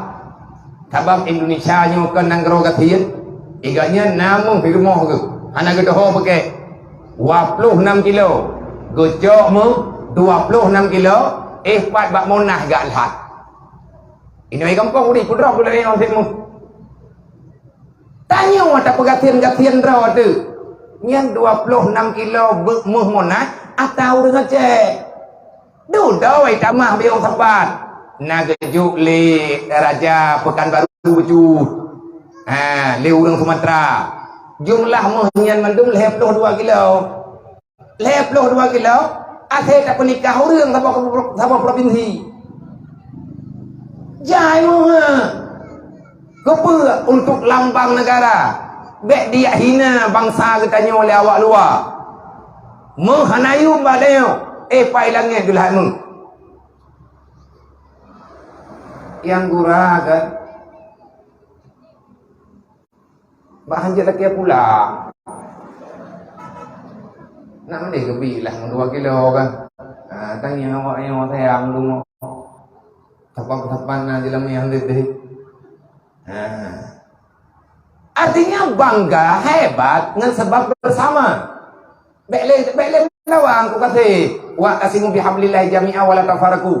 sabab Indonesia nyoe kon nanggroe gasien, iganya na meuh di rumoh geuh, hana geudoho beukée. Dua ploh enam kilo. Geucok meuh dua ploh enam kilo, eh, pat bak Monas gak lhat. Inoe gampông udeh peudroh gulée ngon seumu. Tanyoe tapeugasien-gasien droe teuh. Nyan dua ploh nam kilo beuk meuh Monas, atra ureuëng Aceh. Dudoe tamah biyong sapat. Na geujok lé Raja Pekanbaru bacut. Ha, lé ureuëng Sumatera. Jumlah meuh nyan mandum lhée ploh dua kilo. Lhée ploh dua kilo, asai tapeunikah ureuëng saboh, saboh propinsi. Jai meuh. Keupeue? Untuk lambang negara. Bék diyak hina bansa geutanyoe lé awak luwa. Meuh hana yum bak tanyoe, eh, pai langét geulahat meuh. Nyang gura kan? Bah hanjeuet lakée pulang. Nak mandeh geubi lah ngon dua kilo kan. Ha, tanya awak nyoe sayang dulu. Sapan-sapan na jeulameue han deh. Ha. Artinya bangga, hebat ngon sebab bersama. Bék lé, bék lé melawan ku kasih. Wa'tasimu bihablillahi jami'a wa la tafarraqu.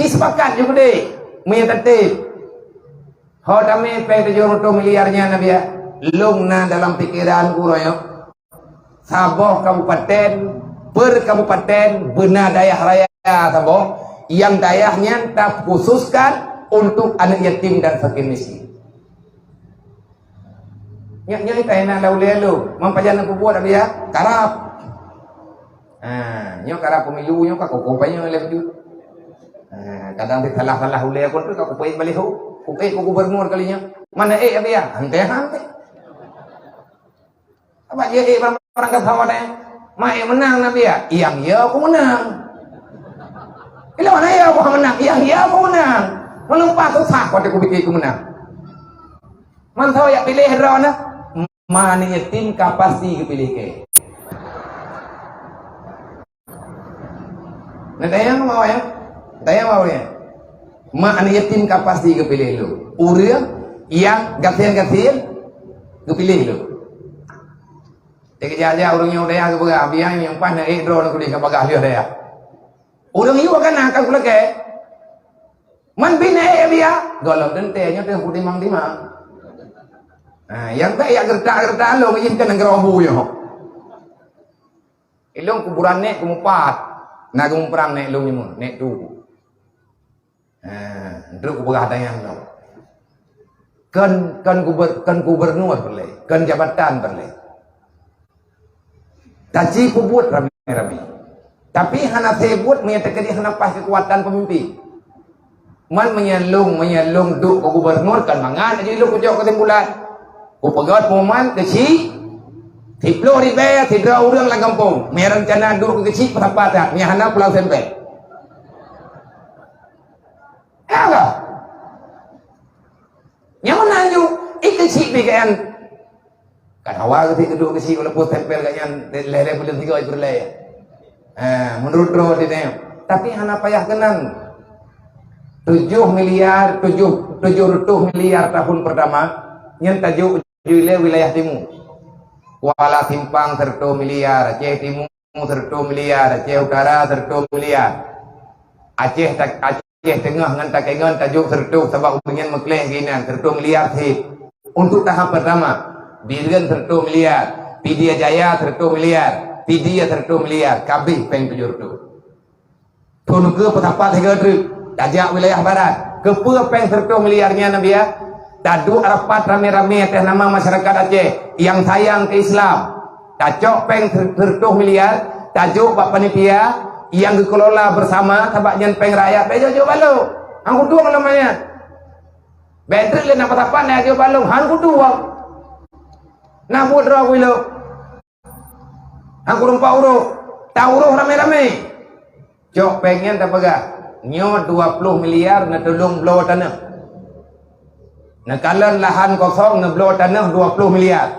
Ci sepakat ju keudeh. Meunyoe tateueb. Ho tamé péng tujoh reutôh miliar nyan, Nabi, ya. Lôn na dalam pikeran ku royok. Saboh kabupaten, per kabupaten, beuna dayah raya saboh, nyang dayah nyan takhususkan untuk aneuk yatim dan fakir miskin. Nyak, nyak itai na lam ulée lôn, man pajan na peubuet, Nabi, ya? Karab. Ha, nyoe karab pemilu nyoe ka kukoh panyang lé baju. Ha, kadang di salah-salah ulée kon tu ka kupeuék baleh ho. Kupeuék ku gubernur kali nyoe. Mana ék, Nabi, ya? Hante-hante. Abah jeuet barang-barang keu sawan, eh. Mak, eh, meunang, Nabi, ya? Nyang ya aku meunang. Bila mana ya aku meunang? Nyang ya aku meunang. Meulumpah susah pada kupikir aku meunang. Man soe jak piléh droeneuh? Man yatim ka pasti geupiléh keu. Nah, dayang mau ya? Dayang mau ya? Mak aneuk yatim ka pasti geupiléh lôn. Ureuëng nyang gasien-gasien geupiléh lôn. Dikeujak-jak ureuëng nyang dayah geupeugah, "Biang nyang paih na ék droeneuh keudeh ka bagah lheueh dayah." Ureuëng yue ka na ka kulakée. Man bi na ék biang, gohlom teuntée nyoe teuh kutimang-timang. Ha, nyang bèk jak geuretak-geuretak lôn jih keu nanggroe bu nyoe. Ilôn kuburan nèk keumeupat, na geumuprang nèk lôn nyoe, nèk tu. Ha, trok kupeugah dayang lôn. Kon, kon guber-, kon gubernur peureulèe, kon jabatan peureulèe. Taci peubuet ramé-ramé. Tapi hana seubuet meunyo teukeudi hana paih keukuatan peumimpin. Man meunyo lôn, meunyo lôn duek keu gubernur, kon mangat laju lôn kujok keusimpulan. Kupeugöt pengumuman keuchik, siplôh ribèe sidroe ureueng lam gampông. Meunyo rencana duek keu keuchik, peusapa that. Meunyo hana, pulang sampé. Ya ka? Nyang meunan ju, i keuchik pih keuyan. Kan hawa geuti keuduek keuchik walaupun tempel gobnyan lhèe-lhèe buleuen tiga iper lhèe. Ha, meunurot droe di tanyoe. Tapi hana payah keunan. Tujoh miliar, tujoh, tujoh reutôh miliar tahun pertama, nyan tajok ju lé wilayah timu. Kuala Simpang sireutôh miliar, Aceh Timu sireutôh miliar, Aceh Utara sireutôh miliar. Aceh ta-, Aceh Teungoh ngon Takengon tajok sireutôh sabab ureueng nyan meukleng keuinan sireutôh miliar cit. Untuk tahap pertama, Bireuen sireutôh miliar, Pidie Jaya sireutôh miliar, Pidie sireutôh miliar, ka abéh péng tujoh reutôh. Thôn keu peusapat sigoe treuk, tajak wilayah barat. Keupeue péng sireutôh miliar nyan, Nabi, ya? Taduek rapat ramé-ramé atas nama masyarakat Aceh nyang sayang keu Islam. Tacok péng sireutôh miliar, tajok bak panitia nyang geukelola bersama, sabab nyan péng rakyat, bèk jok-jok bak lôn. Han kutueng lom nyan. Bèk treuk lé na peusapat na jok bak lôn, han kutueng. Na buet droe ku ilôn. Han kureumpok uroe, tauroe ramé-ramé. Cok péng nyan tapeugah, nyoe dua ploh miliar neutulông bloe tanoh. Neukalon lahan kosong neubloe tanoh dua ploh miliar.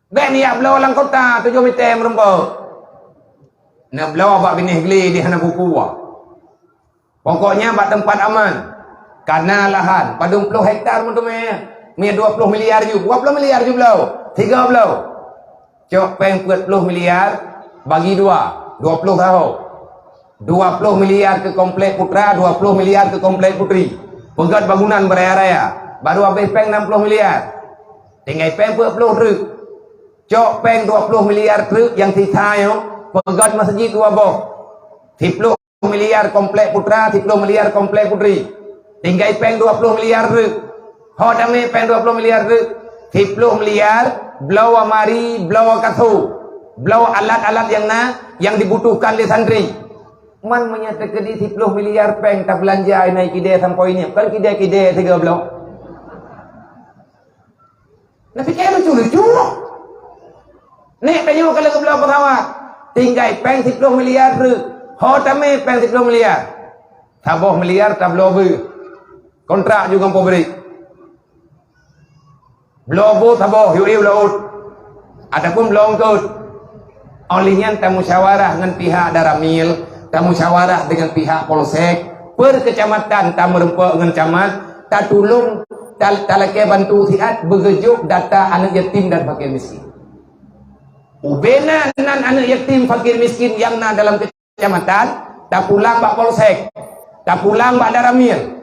Bèk neujak bloe lam kota tujoh mita meurumpok. Neubloe bak binéh glé di hana buku. Pokoknya bak teumpat aman. Kana lahan padum ploh hektar meuteumé. Mie dua ploh miliar ju, dua ploh miliar ju bloe. Tiga bloe. Cok péng peuet ploh miliar bagi dua, dua ploh saho. Dua ploh miliar keu komplek putra, dua ploh miliar keu komplek putri. Peugöt bangunan beuraya-raya. Baru abéh péng enam ploh miliar. Tinggai péng peuet ploh treuk. Cok péng dua ploh miliar treuk nyang sisa nyoe, peugöt masjid dua boh. Siploh miliar komplek putra, siploh miliar komplek putri. Tinggai péng dua ploh miliar treuk. Ho tamé péng dua ploh miliar treuk. Siploh miliar, bloe lamari, bloe kasô, bloe alat-alat nyang na, nyang dibutuhkan lé santri. Man meunyoe teukeudi siploh miliar péng tabeulanja inan kidée sampoe nyoe, kon kidée-kidée sigoe bloe. Neupike lucu-lucu. Nèk tanyoe ka lheueh geubloe peusawat, tinggai péng siploh miliar treuk. Ho tamé péng siploh miliar. Saboh miliar tabloe beuh. Kontrak ju ngon pabrik. Bloe beuh saboh, yue u laôt. Ataupun bloe eungkôt. Óh lheueh nyan tamusyawarah ngon pihak Danramil, tamusyawarah deungon pihak polsek, per kecamatan tameureumpok ngon camat, tatulông, tal-, talakée bantu siat beugeujok data aneuk yatim dan fakir miskin. Ubena nan aneuk yatim fakir miskin nyang na dalam kecamatan, tapulang bak polsek, tapulang bak Danramil.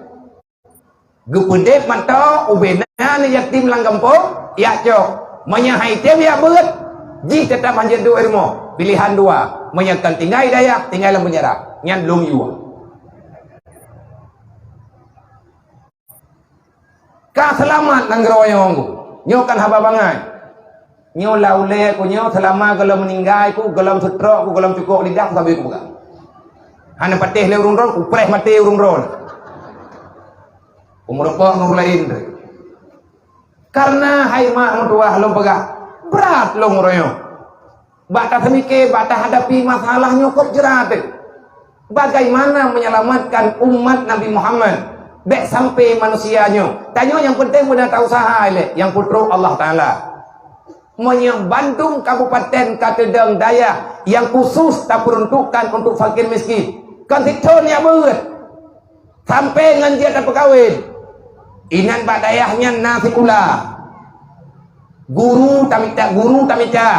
Geupeudeb mantong ubena aneuk yatim lam gampông, jak cok. Meunyoe han item jak beuet, jih teutap hanjeuet duek i rumoh. Pilehan dua, meunyoe kon tinggai dayah, tinggai lam peunjara. Nyan lôn yue. Ka seulamat nanggroe nyoe. Nyoe kan haba bangai. Nyoe lam ulée ku nyoe, seulama gohlom meuninggai ku, gohlom seutrok ku, gohlom cukok lidah ku, sabe ku peugah. Hana patéh lé ureuëng droe, kupreh maté ureuëng droe. Ku meureumpok ngon ureuëng laén. Kareuna hai mak meutuwah lôn peugah, brat lôn uroe nyoe. Bak taseumiké, bak tahadapi masalah nyoe kôb jrat. Bagaimana menyelamatkan umat Nabi Muhammad? Bék sampai manusia nyoe. Tanyoe nyang penting beuna ta-useuha ilée, nyang peutrok Allah Taala. Meunyoe bandum kabupaten ka teudong dayah nyang khusus tapeuruntukkan untuk fakir miskin, kon sithon nyang beuet. Sampai ngon jeuet tapeukawen. Inan bak dayah nyan na sikula. Guru tamita, guru tamita.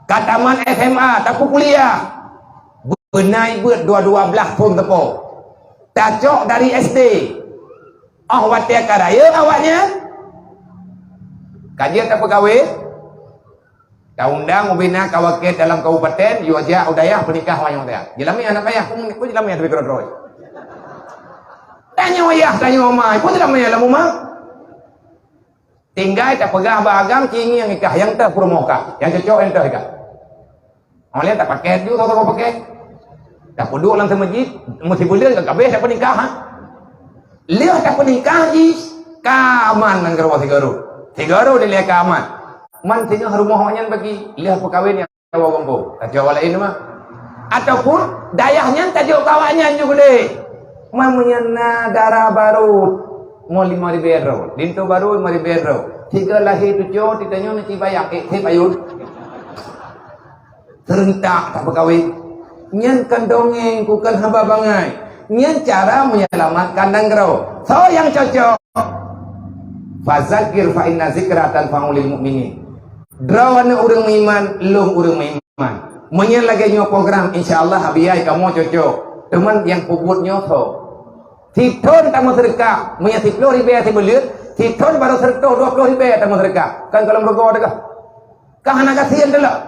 Ka tamat S M A, tapeukuliah. Beunai beuet dua dua blaih thon teupô. Tacok dari S D. Óh watée ka rayeuk awaknyan, ka jeuet tapeukawen, taundang ubena ka wakét dalam kabupaten, yue jak u dayah peunikah awaknyan. Jeulamé aneuk dayah, peue, peue jeulamé tapi keudroe-droe. Tanyoe yah, tanyoe amai, peue jeulamé lam uma. Tinggai tapeugah bak agam, ci ngieng nikah, nyang teuh peurumoh kah, nyang cocok nyang teuh nikah. Óh lheueh tapakét ju, tho-tho pakét. Tapeuduek lam seumeujid, meusibuleuen ka habéh tapeunikah, ha. Lheueh tapeunikah jih, ka aman nanggroe sigoe rot. Sigoe rot dilée ka aman. Man singoh rumoh awaknyan bagi, lheueh peukawen nyang Jawa gampông, ka Jawa laén mah. Ataupun dayah nyan tajok keu awaknyan ju keudeh. Man meunyan na dara barô, mo lima ribée droe. Linto barô lima ribée droe. Sigoe lahé tujoh, titanyoe neuci bayang, ék sép ayôn. Seureuntak tapeukawen. Nyan kon dongeng, bukon haba bangai. Nyan cara menyelamatkan nanggroe. Soe nyang cocok? Fazakir fa inna zikra tanfa'ul mu'minin. Droeneuh ureuëng meuiman, lôn ureuëng meuiman. Meunyoe lagée nyoe program, insya Allah, abiai kamoe cocok. Teuma nyang peubuet nyoe soe? Sithon tameuseudeukah, meunyoe siploh ribée sibuleuen, sithon barô seureutôh dua ploh ribée tameuseudeukah. Kan gohlom rugoe teuh. Ka hana gasien teuh lom.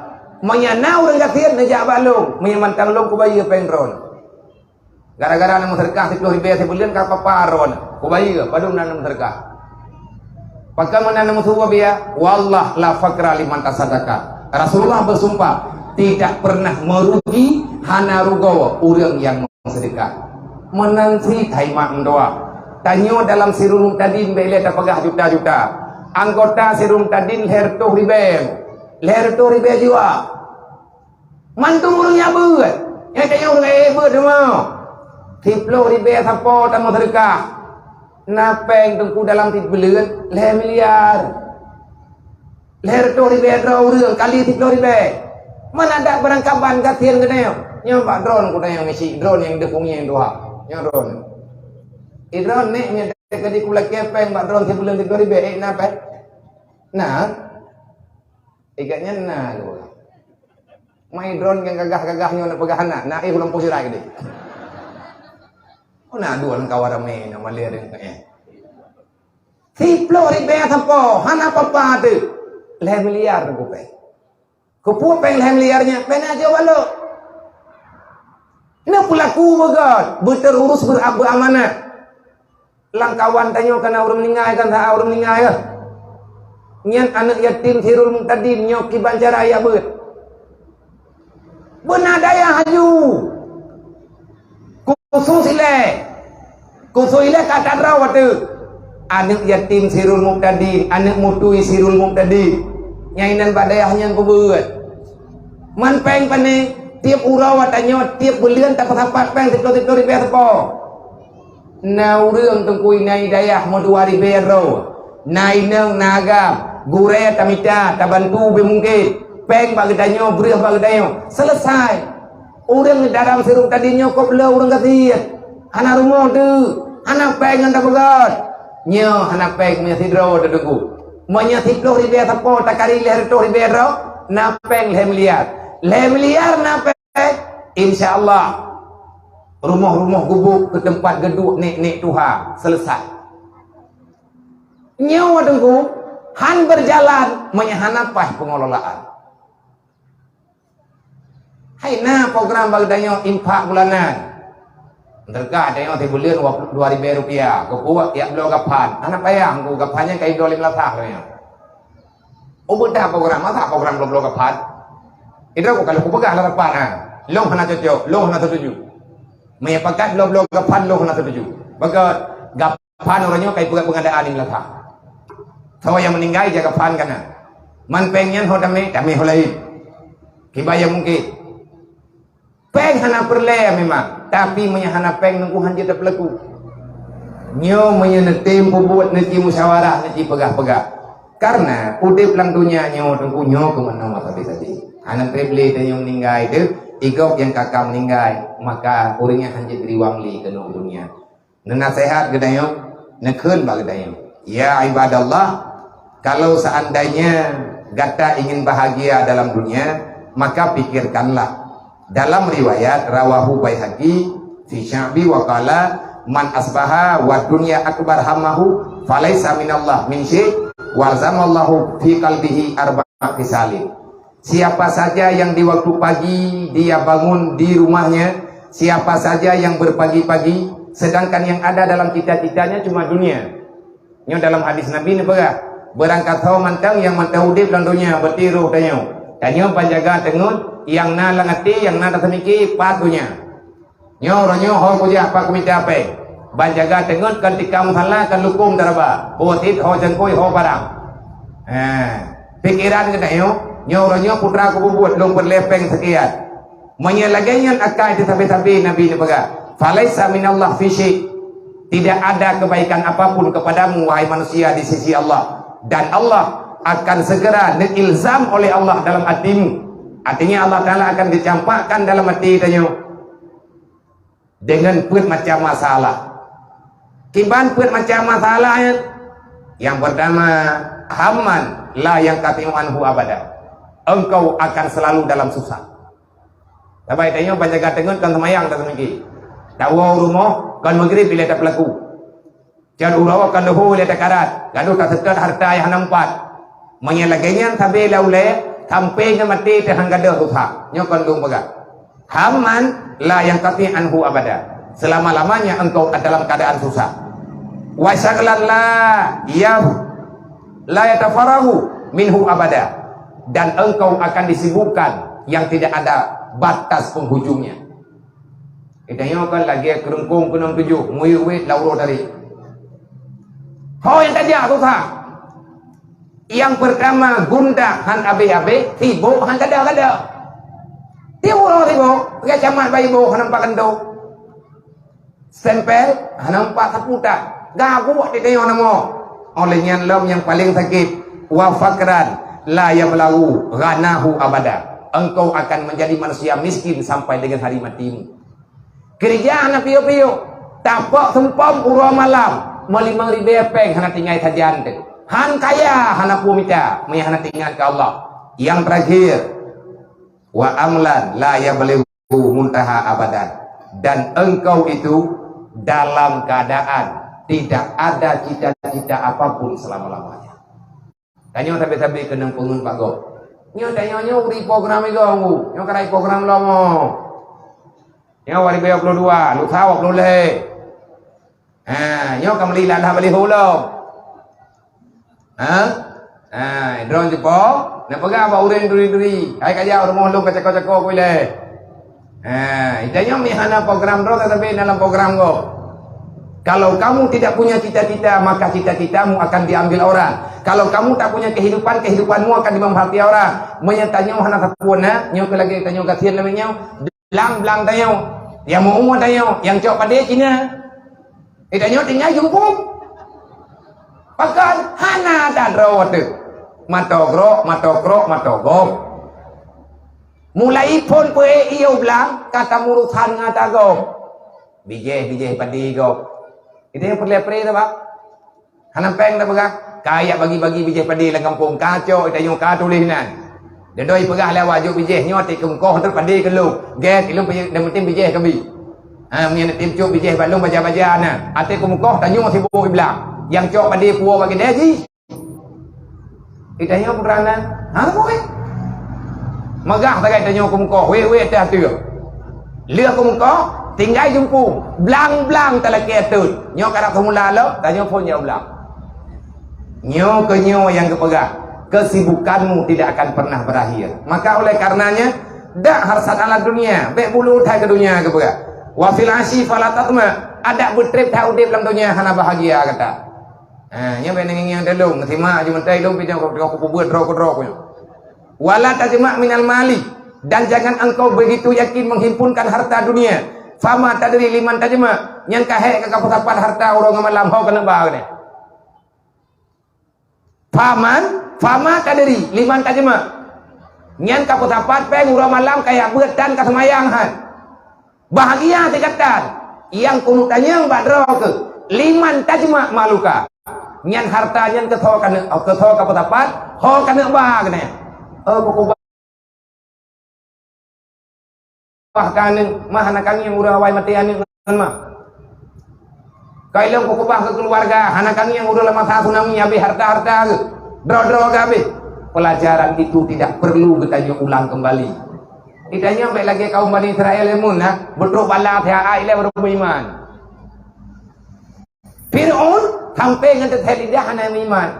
Meunyoe na ureuëng gasien, neujak bak lôn, meunyoe mantong lôn kubayeue péng droeneuh. Gara-gara na meuseudeukah siploh ribée sibuleuen ka papa droeneuh. Kubayeue, padum na meuseudeukah. Pakon meunan na meusuwah biaya? Wallah la fakra liman tasaddaqa. Rasulullah bersumpah, tidak pernah merugi, hana rugoe ureuëng nyang meuseudeukah. Meunan cit hai mak meutuwah. Tanyoe dalam sirul mubtadin bék lé tapeugah juta-juta. Anggota sirul mubtadin lhée reutôh ribée. Lhée reutôh ribée jiwa. Mandum ureuëng nyang beuet. Nyang tanyoe ureuëng ék beuet rumoh. Siploh ribée sapo tameuseudeukah. Na péng teungku dalam sibuleuen lhée miliar. Lhée reutôh ribée droe ureuëng kali siploh ribée. Mana ada barangkaban gasien geutanyoe. Nyoe bak droeneuh kuda nyang misi, droeneuh nyang deuh pungieng tuha. Nyoe droeneuh. I droeneuh nèk nyang teuka di kulakée péng bak droeneuh sibuleuen siploh ribée, ék na péng? Na. Ikat nyan na. Mai droeneuh nyang gagah-gagah nyoe na peugah na, na éh ulôn pusirai geude. Oh, na dua lam kawan ramé na malée deungon éh. Siploh ribée sapo, hana papa teuh. Lhée miliar teungku péng. Keupeue péng lhèe miliar nyan? Péng na jeuet walok. Nyoe peulaku beugöt, beuteururus, beu-, beuamanah. Lam kawan tanyoe kana ureueng meuninggai, kan sa ureueng meuninggai, eh. Nyan aneuk yatim Sirul Muhtadin, nyoe kiban cara jak beuet. Beuna dayah laju. Khusos ilèe. Khusos ilèe ka that droe ateueh. Aneuk yatim Sirul Muhtadin, aneuk mutui Sirul Muhtadin. Nyang inan bak dayah nyan peubeuet. Man péng pané, tiep uroe tanyoe, tiep buleuen tapeusapat péng siplôh-siplôh ribèe sapo. Na ureueng teungku inan dayah meudua ribèe droe. Na inong, na agam, gurèe tamita, tabantu ubé mungken. Péng bak geutanyoe, breueh bak geutanyoe. Seuleusai. Ureueng dalam Sirul Muhtadin nyoe kôb le ureueng gasien. Hana rumoh teuk, hana péng ngon tapeugöt. Nyoe hana péng meunyoe sidroe teungku. Meunyoe siplôh ribèe sapo takari lhèe reutôh ribèe droe, na péng lhèe miliar. Lhèe miliar na péng, insya Allah. Rumoh-rumoh gubuk keu teumpat geuduek nèk-nèk tuha, seuleusai. Nyoe teungku, han beujalan meunyoe hana paih peungelolaan. Hai na program bak geutanyoe infak bulanan. Teuka tanyoe sibuleuen dua ribèe rupiah, keupeue jak bloe gaphan. Hana payah, meunyoe gaphan nyan ka idol lé meulasah tanyoe. Oh, beudah program, masa program bloe-bloe gaphan? Idroe ku kalau kupeugah lam rapat, ha. Lôn hana cocok, lôn hana setuju. Meunyoe pakat bloe-bloe gaphan, lôn hana setuju. Bagaimana gap- Pan uroe nyoe ka ipeugah peungadaan di meunasah. Soe nyang meuninggai jaga pan kana. Man péng nyan ho tamé, tamé ho laén. Kiban nyang mungken. Péng hana peureulèe memang, tapi meunyoe hana péng teungku han jeuet tapeulaku. Nyoe meunyoe neutem peubuet, neuci musyawarah, neuci peugah-peugah. Karena udép lam donya nyoe teungku nyoe keumeunong sabe-sabe. Hana treb lé tanyoe meuninggai teuh, i gob nyang ka ka meuninggai, maka ureueng nyan han jeuet riwang lé keunoe donya. Neunaseuhat geutanyoe, neukheun bak geutanyoe, "Ya ibadallah, kalau seandainya gata ingin bahagia dalam dunia, maka pikirkanlah." Dalam riwayat rawahu Baihaqi fi Sya'bi wa qala, "Man asbaha wa dunya akbar hammahu, falaisa minallah min syai', wa alzamallahu fi qalbihi arba'a khisalin." Siapa saja yang di waktu pagi dia bangun di rumahnya, siapa saja yang berpagi-pagi, sedangkan yang ada dalam cita-citanya cuma dunia. Nyoe dalam hadis Nabi neupeugah, beurangkasoe mantong nyang mantong udép lam donya, berarti roh tanyoe. Tanyoe ban jaga teungeut nyang na lam até, nyang na taseumike pat donya. Nyoe uroe nyoe ho kujak pat kumita péng. Ban jaga teungeut kan tikam salah kan lukom taraba. Ho sit, ho cangkôi, ho parang. Ha, pikeran geutanyoe, nyoe uroe nyoe putra kububuet lôn peureulèe péng sekian. Meunyoe lagèe nyan akai teusabe-sabe Nabi neupeugah, "Falaisa minallah fi syai'." Tidak ada kebaikan apapun kepadamu, wahai manusia, di sisi Allah. Dan Allah akan segera diilzam oleh Allah dalam hatimu. Artinya Allah Ta'ala akan dicampakkan dalam hati tanyoe. Deungon peuet macam masalah. Kiban peuet macam masalah nyan? Yang pertama, hamman la yanqati'u anhu abada. Engkau akan selalu dalam susah. Sabai tanyoe ban jaga teungeut kon seumayang taseumike. Tawoe u rumoh kon maghrib ilèe tapeulaku. Cot uroe ka leuhô lé takarat, gadôh taseutôt hareuta nyang hana meupat. Meunyoe lagèe nyan sabe lam ulèe, sampoe ngon maté teuh han gadôh susah. Nyoe kon lôn peugah. Hamman la yanqati anhu abada. Selama-lamanya engkau dalam keadaan susah. Wa syaglan la yaf-, la yatafaraghu minhu abada. Dan engkau akan disibukkan yang tidak ada batas penghujungnya. Geutanyoe kan lagèe keureunkong keunong tujoh, muwit-wit lam uroe tadi. Ho nyang tajak susah. Nyang peurtama gundah han abéh-abéh, sibok han kada-kada. Tiep uroe sibok, lagèe camat bak iboh hana meupat kantô. Stempel hana meupat sapu that. Gabuek di tanyoe nama. Oleh nyan lom nyang paleng sakét, wa faqran la yablughu ghinahu abada. Engkau akan menjadi manusia miskin sampai dengan hari matimu. Keureuja hana piôh-piôh, tapok sumpom uroe malam, meulimong ribèe péng hana tinggai sajan teuh. Han kaya hana peue mita, meunyo hana teuingat keu Allah. Nyang teurakhir, wa amalan la yablughu muntaha abadan. Dan engkau itu dalam keadaan tidak ada cita-cita apapun selama-lamanya. Tanyoe sabe-sabe keunong peungeut bak gob. Nyoe tanyoe nyoe uri program igong u. Nyoe ka rai program lom. Nyoe dua ribu dua puluh dua, lusa dua puluh lhèe. Ha, nyoe ka meuli lah baliho lom. Ha? Ha, droe jipo, na peugah bak ureueng duri-duri. Hai ka jak rumoh lôn ka cako-cako ku ilèe. Ha, tanyoe mi hana program droe, tetapi dalam program gob. Kalau kamu tidak punya cita-cita, maka cita-citamu akan diambil orang. Kalau kamu tak punya kehidupan, kehidupanmu akan dimanfaati orang. Meunyoe tanyoe hana sapeue na, nyoe keu lagèe tanyoe gasien lagèe nyoe, blang-blang tanyoe, nyang meu-ue tanyoe, nyang cok padé Cina. Eh, tanyoe tinggai jumpung. Pakon hana that droe teuh. Mato grok, mato krok, mato gob. Mulai phôn peuék ié u blang, ka tamurusan ngon ata gob. Bijéh, bijéh padé gob. Itu nyang peureulèe pre tu, Pak. Hana péng tapeugah. Ka jak bagi-bagi bijéh padé lam gampông. Ka cok, tanyoe ka tuléh nan. Deudoi peugah lé awak jok bijéh nyoe, até keu meukoh teuk padé keu lôn. Gét, ilôn pih, nyang penting bijéh keu bi. Ha, meunyoe neutem cok bijéh bak lôn baja-baja na. Até keu meukoh tanyoe sibuk i blang. Nyang cok padé puwoe bak keudè jih. Di tanyoe putra na, ha, wéh. Meugah sagai tanyoe keu meukoh, wéh-wéh teuh ateueh. Lheueh keu meukoh, tinggai jumpung, blang-blang talakèe ateueh. Nyoe karab seumula lom, tanyoe phôn jak u blang. Nyoe keu nyoe nyang geupeugah, kesibukanmu tidak akan pernah berakhir. Maka oleh karenanya, dak harsat ala dunia, bèk bulu that keu dunia geupeugah. Wa fil ashi fala tatma, adak beutrép that udép lam dunia hana bahagia gata. Ha, nyoe bèk neungieng-ngieng lôn, simak ju meutai lôn pih nyoe keu, keu, keu peubuet droe keudroe nyoe. Wala tajma' minal mali, dan jangan engkau begitu yakin menghimpunkan harta dunia. Fama tadri liman tajma', nyan ka hék ka kapeusapat harta uroe ngon malam ho keuneuk ba keunoe. Faman, fama tadri liman tajma'. Nyan kapeusapat péng uroe malam kajak beuet tan kaseumayang han. Bahagia tingkatan nyang keuneuk tanyong bak droe keuh, liman tajma' maluka. Nyan harta nyan keu soe keuneuk, keu soe kapeusapat, ho keuneuk ba keunoe. Oh, keu kubah keuneuk, mah hana kangieng ureueng awai maté aneuk ngon mah. Kai lôn keu kubah keu keuluwarga, hana kangieng ureueng lam masa tsunami habéh harta-harta geuh. Droe-droe geuh habéh. Pelajaran itu tidak perlu geutanyoe ulang kembali. Geutanyoe bèk lagèe kaum Bani Israel, leumon na, beutrok bala siat ai lé baru beuiman. Fir'aun sampai ngon teuthèe lidah hana meuiman.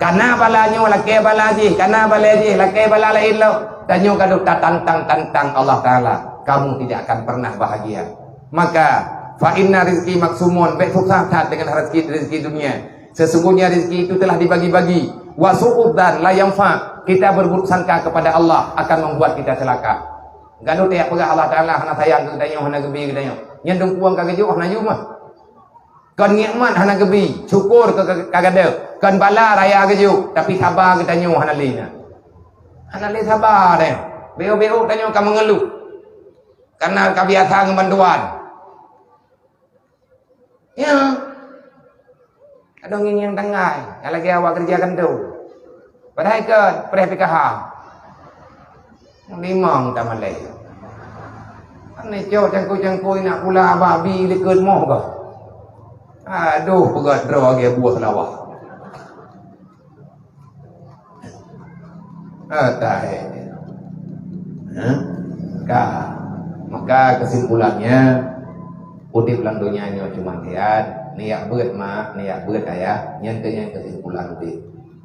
Kana bala nyoe lakèe bala jih, kana bala jih lakèe bala laén lom. Tanyoe ka deuh tatantang-tantang Allah Taala, kamu tidak akan pernah bahagia. Maka, fa inna rizqi maqsumun, bèk susah that dengan rezeki, rezeki dunia. Sesungguhnya rezeki itu telah dibagi-bagi. Wa su'udzan la yanfa, kita berburuk sangka kepada Allah akan membuat kita celaka. Gadoh tajak peugah Allah Taala hana sayang keu geutanyoe, hana geubi geutanyoe. Nyan dum puang ka geujok hana jeuet mah. Kon nikmat hana geubi, syukur ka, ka, ka gadoh. Kon bala raya geujok, tapi saba geutanyoe hana lé na. Hana lé saba deh. Beu-beu tanyoe ka meungeuluh. Karena ka biasa ngon bantuan. Ya. Kadang ngieng-ngieng tanggai, nyang lagèe awak keureuja kantô. Padahai keu preh P K H. Limong tamalèe. Kan cok cangkôi-cangkôi nak pula babi likot moh bah. Aduh, peugah droe lagèe buah seulawah. Ah, tahe. Ha? Ka. Maka kesimpulannya, udép lam donya nyoe cuma siat, neujak beuet mak, neujak beuet ayah, nyan keuh nyan kesimpulan udép.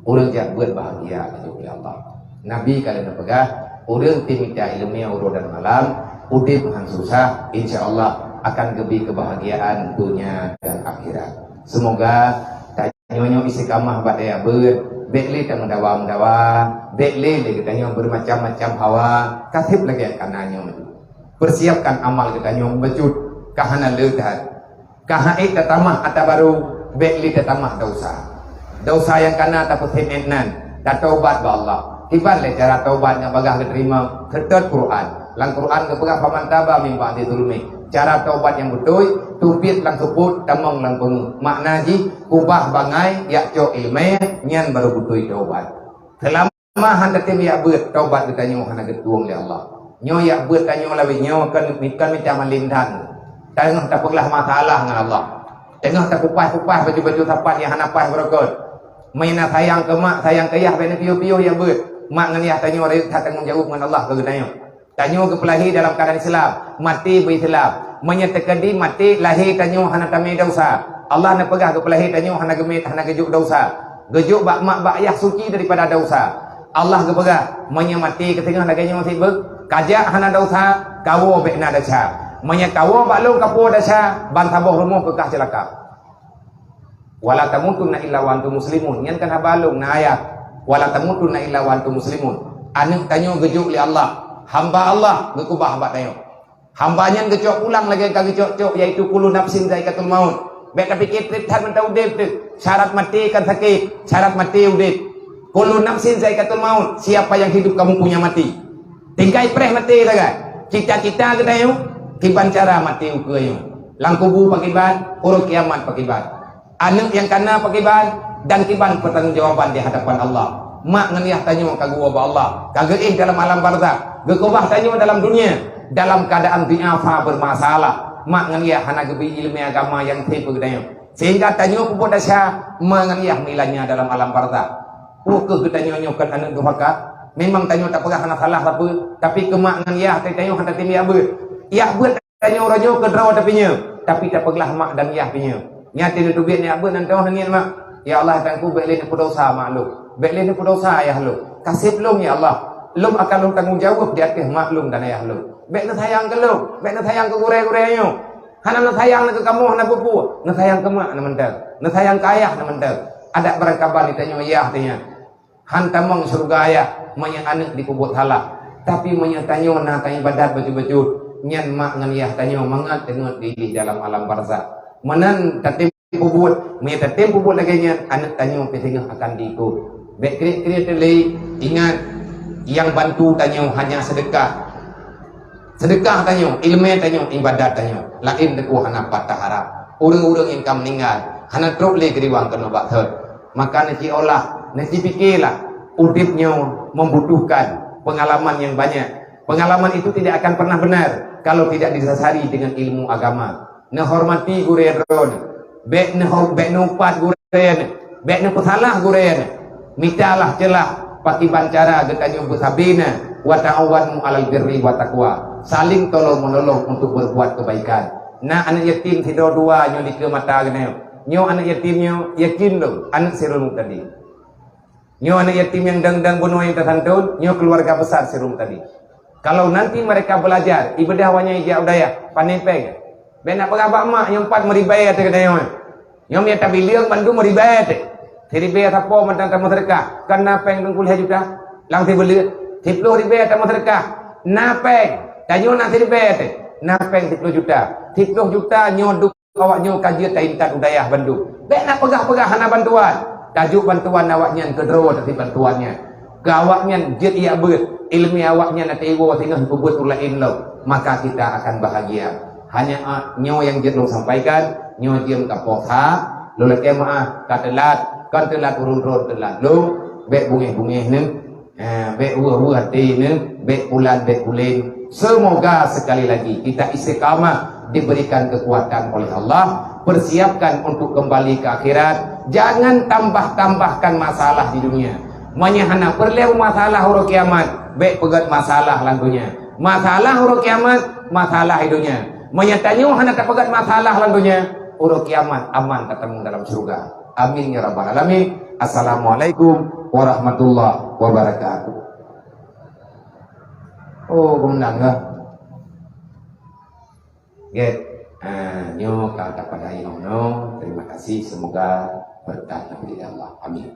Ureueng jak beuet bahagia, kheun Allah. Nabi ka lheueh neupeugah, ureueng teumita ileumèe uroe dan malam, udép han susah, insya Allah akan geubri keubahagiaan donya dan akhirat. Semoga Tanyoe nyoe istiqamah bak tajak beuet, bèk lé tameudawa-meudawa, bèk lé lé geutanyoe beumacam-macam hawa, ka sép lagèe kana nyoe. Persiapkan amal geutanyoe bacut, ka hana le that. Ka han ék tatamah ata barô, bèk lé tatamah desya. Desya nyang kana tapeusép ék nan, tatobat bak Allah. Kiban lé cara tobat nyang bagaih geuteurimong, seutôt Quran. Lam Quran geupeugah, "Faman taba min ba'di zulmi." Cara tobat nyang beutôi, teubiet lam seupôt, tamong lam peungeuh. Makna jih, ubah bangai, jak cok ileumèe, nyan barô beutôi tobat. Seulama han tatem jak beuet, tobat geutanyoe hana geutueng lé Allah. Nyoe jak beuet tanyoe lawét nyoe kon, kon mita malém that. Teungoh tapeuglah masalah ngon Allah. Teungoh takupaih-kupaih baju-baju sapat nyang hana paih beureukat. Meunyoe na sayang keu mak, sayang keu yah, bék neupiôh-piôh jak beuet. Mak ngon yah tanyoe rayeuk that tanggong jaweueb ngon Allah keu geutanyoe. Tanyoe geupeulahé dalam keuadaan Islam, maté beu-Islam. Meunyoe teukeudi maté lahé tanyoe hana tamé desya, Allah neupeugah geupeulahé tanyoe hana geumét, hana geujok desya. Geujok bak mak bak yah suci daripada desya. Allah geupeugah, meunyoe maté keuteungoh lagée nyoe sibeuet, kajak hana desya, kawoe bék na desya. Meunyoe kawoe bak lôn kapuwoe desya, ban saboh rumoh keu kah ceulaka. "Wala tamutunna illa wa antum muslimun." Nyan kan haba lôn na ayat, "Wala tamutunna illa wa antum muslimun." Aneuëk tanyoe geujok lé Allah, hamba Allah geukeubah bak tanyoe. Hamba nyan geucok pulang lagée ka geucok-cok, yaitu kullu nafsin zaikatul maut. Bék tapike treb that mantong udeb teuh. Syarat maté kan sakét, syarat maté udeb. Kullu nafsin zaikatul maut, siapa yang hidup kamu punya mati. Tinggai preh maté sagai. Cita-cita geutanyoe, kiban cara maté ukeue nyoe. Lam kubu pakiban, uroe kiamat pakiban. Aneuëk nyang kana pakiban dan kiban pertanggungjawaban di hadapan Allah. Mak ngon yah tanyoe ka geuwoe bak Allah, ka geuéh dalam alam barzakh, geukeubah tanyoe dalam dunia dalam keadaan dhiafa bermasalah. Mak ngon yah hana geubri iéleumé agama nyang tem keu geutanyoe, sehingga tanyoe peubuet desya, mak ngon yah meulanya dalam alam barzakh. Peu kheueh geutanyoe nyoe kon aneuëk durhaka? Memang tanyoe tapeugah hana salah sapeue, tapi keu mak ngon yah tanyoe hana tatem jak beuet. Jak beuet tanyoe uroe nyoe keudroe tapi nyoe, tapi tapeuglah mak dan yah pih nyoe. Nyan teuh neuteubiet nyoe beuet nan teuh ngieng mak. "Ya Allah, Tuhanku, bék lé neupeudosa mak lôn. Bék lé neupeudosa ayah lôn. Kaseb lôn, ya Allah. Lôn akan lôn tanggong jaweueb di ateueh mak lôn dan ayah lôn. Bék neusayang keu lôn, bék neusayang keu gurée-gurée nyoe. Hana neusayang keu kamoe hana peue-peue. Neusayang keu mak na mantong. Neusayang keu ayah na mantong." Adak barangkaban tanyoe yah teuh nyan. Han tamong syeuruga ayah meunyoe aneuëk jipeubuet salah. Tapi meunyoe tanyoe na taiébadat bacut-bacut, nyan mak ngon yah tanyoe mangat teungeut di dalam alam barzakh. Meunan tatem peubuet, meunyoe tatem peubuet lagée nyan, aneuëk tanyoe pih teungoh akan diikot. Bék kriet-kriet teuh lé, ingat, nyang bantu tanyoe hanya seudeukah. Seudeukah tanyoe, iéleumé tanyoe, iébadat tanyoe. Laén teuh hana pat taharab. Ureuëng-ureuëng nyang ka meuninggai, hana trok lé keudriwang keunoe bak thon. Maka neuci olah, neuci pikelah, udeb nyoe membutuhkan pengalaman yang banyak. Pengalaman itu tidak akan pernah benar kalau tidak didasari dengan ilmu agama. Neuhormati gurée droeneuh, bék neuho-, bék neuupat gurée neuh, bék neupeusalah gurée neuh. Mitalah ceulah pakiban cara geutanyoe beusabe na, "Wa ta'awanu 'alal birri wa taqwa." Saling tolong-menolong untuk berbuat kebaikan. Na aneuëk yatim sidroe dua nyoe dikeue mata geutanyoe. Nyoe aneuëk yatim nyoe, yakin lôn, aneuëk Sirul Mubtadi. Nyoe aneuëk yatim nyang dang-dang bunoe nyang tasantun, nyoe keuluwarga besar Sirul Mubtadi. Kalau nanti mereka belajar, ibadah awaknyan ijak u dayah, pane péng. Bék na peugah bak mak, nyoe pat meuribée teuh geutanyoe. Nyoe mita bileueng bandum meuribée teuh. Siribée sapo mantong tameuseudeukah, kan na péng teungku lhée juta. Lam sibuleuen, siploh ribée tameuseudeukah, na péng. Tanyoe na siribée teuh, na péng siploh juta. Siploh juta nyoe duek awaknyoe ka jeuet taintat u dayah bandum. Bék na peugah-peugah hana bantuan. Tajok bantuan awaknyan keudroe teuh bantuan nyan. Keu awaknyan jeuet jak beuet, iéleumé awaknyan na teuwoe singoh peubuet ureuëng laén lom, maka kita akan bahagia. Hanya, ah, nyoe nyang jeuet lôn sampaikan, nyoe jeuem ka poh sa, lôn lakée meuáh, ka teulat, kon teulat ureuëng droe teulat lôn, bék bungéh-bungéh neuh. Ah, bék weueh-weueh até neuh, bék pulan, bék pulen. Semoga sekali lagi kita istiqamah, diberikan kekuatan oleh Allah, persiapkan untuk kembali ke akhirat. Jangan tambah-tambahkan masalah di dunia. Meunyoe hana peureulée masalah uroe kiamat, bék peugét masalah lam dunia. Masalah uroe kiamat, masalah di dunia. Meunyoe tanyoe hana tapeugét masalah lam dunia, uroe kiamat aman tatamong dalam syeuruga. Amin ya rabbal alamin. Assalamualaikum warahmatullahi wabarakatuh. Oh, geumeunang lah. Gét. Ah, nyoe ka tapadai nyoe. Terima kasih, semoga berkah daripada Allah. Amin.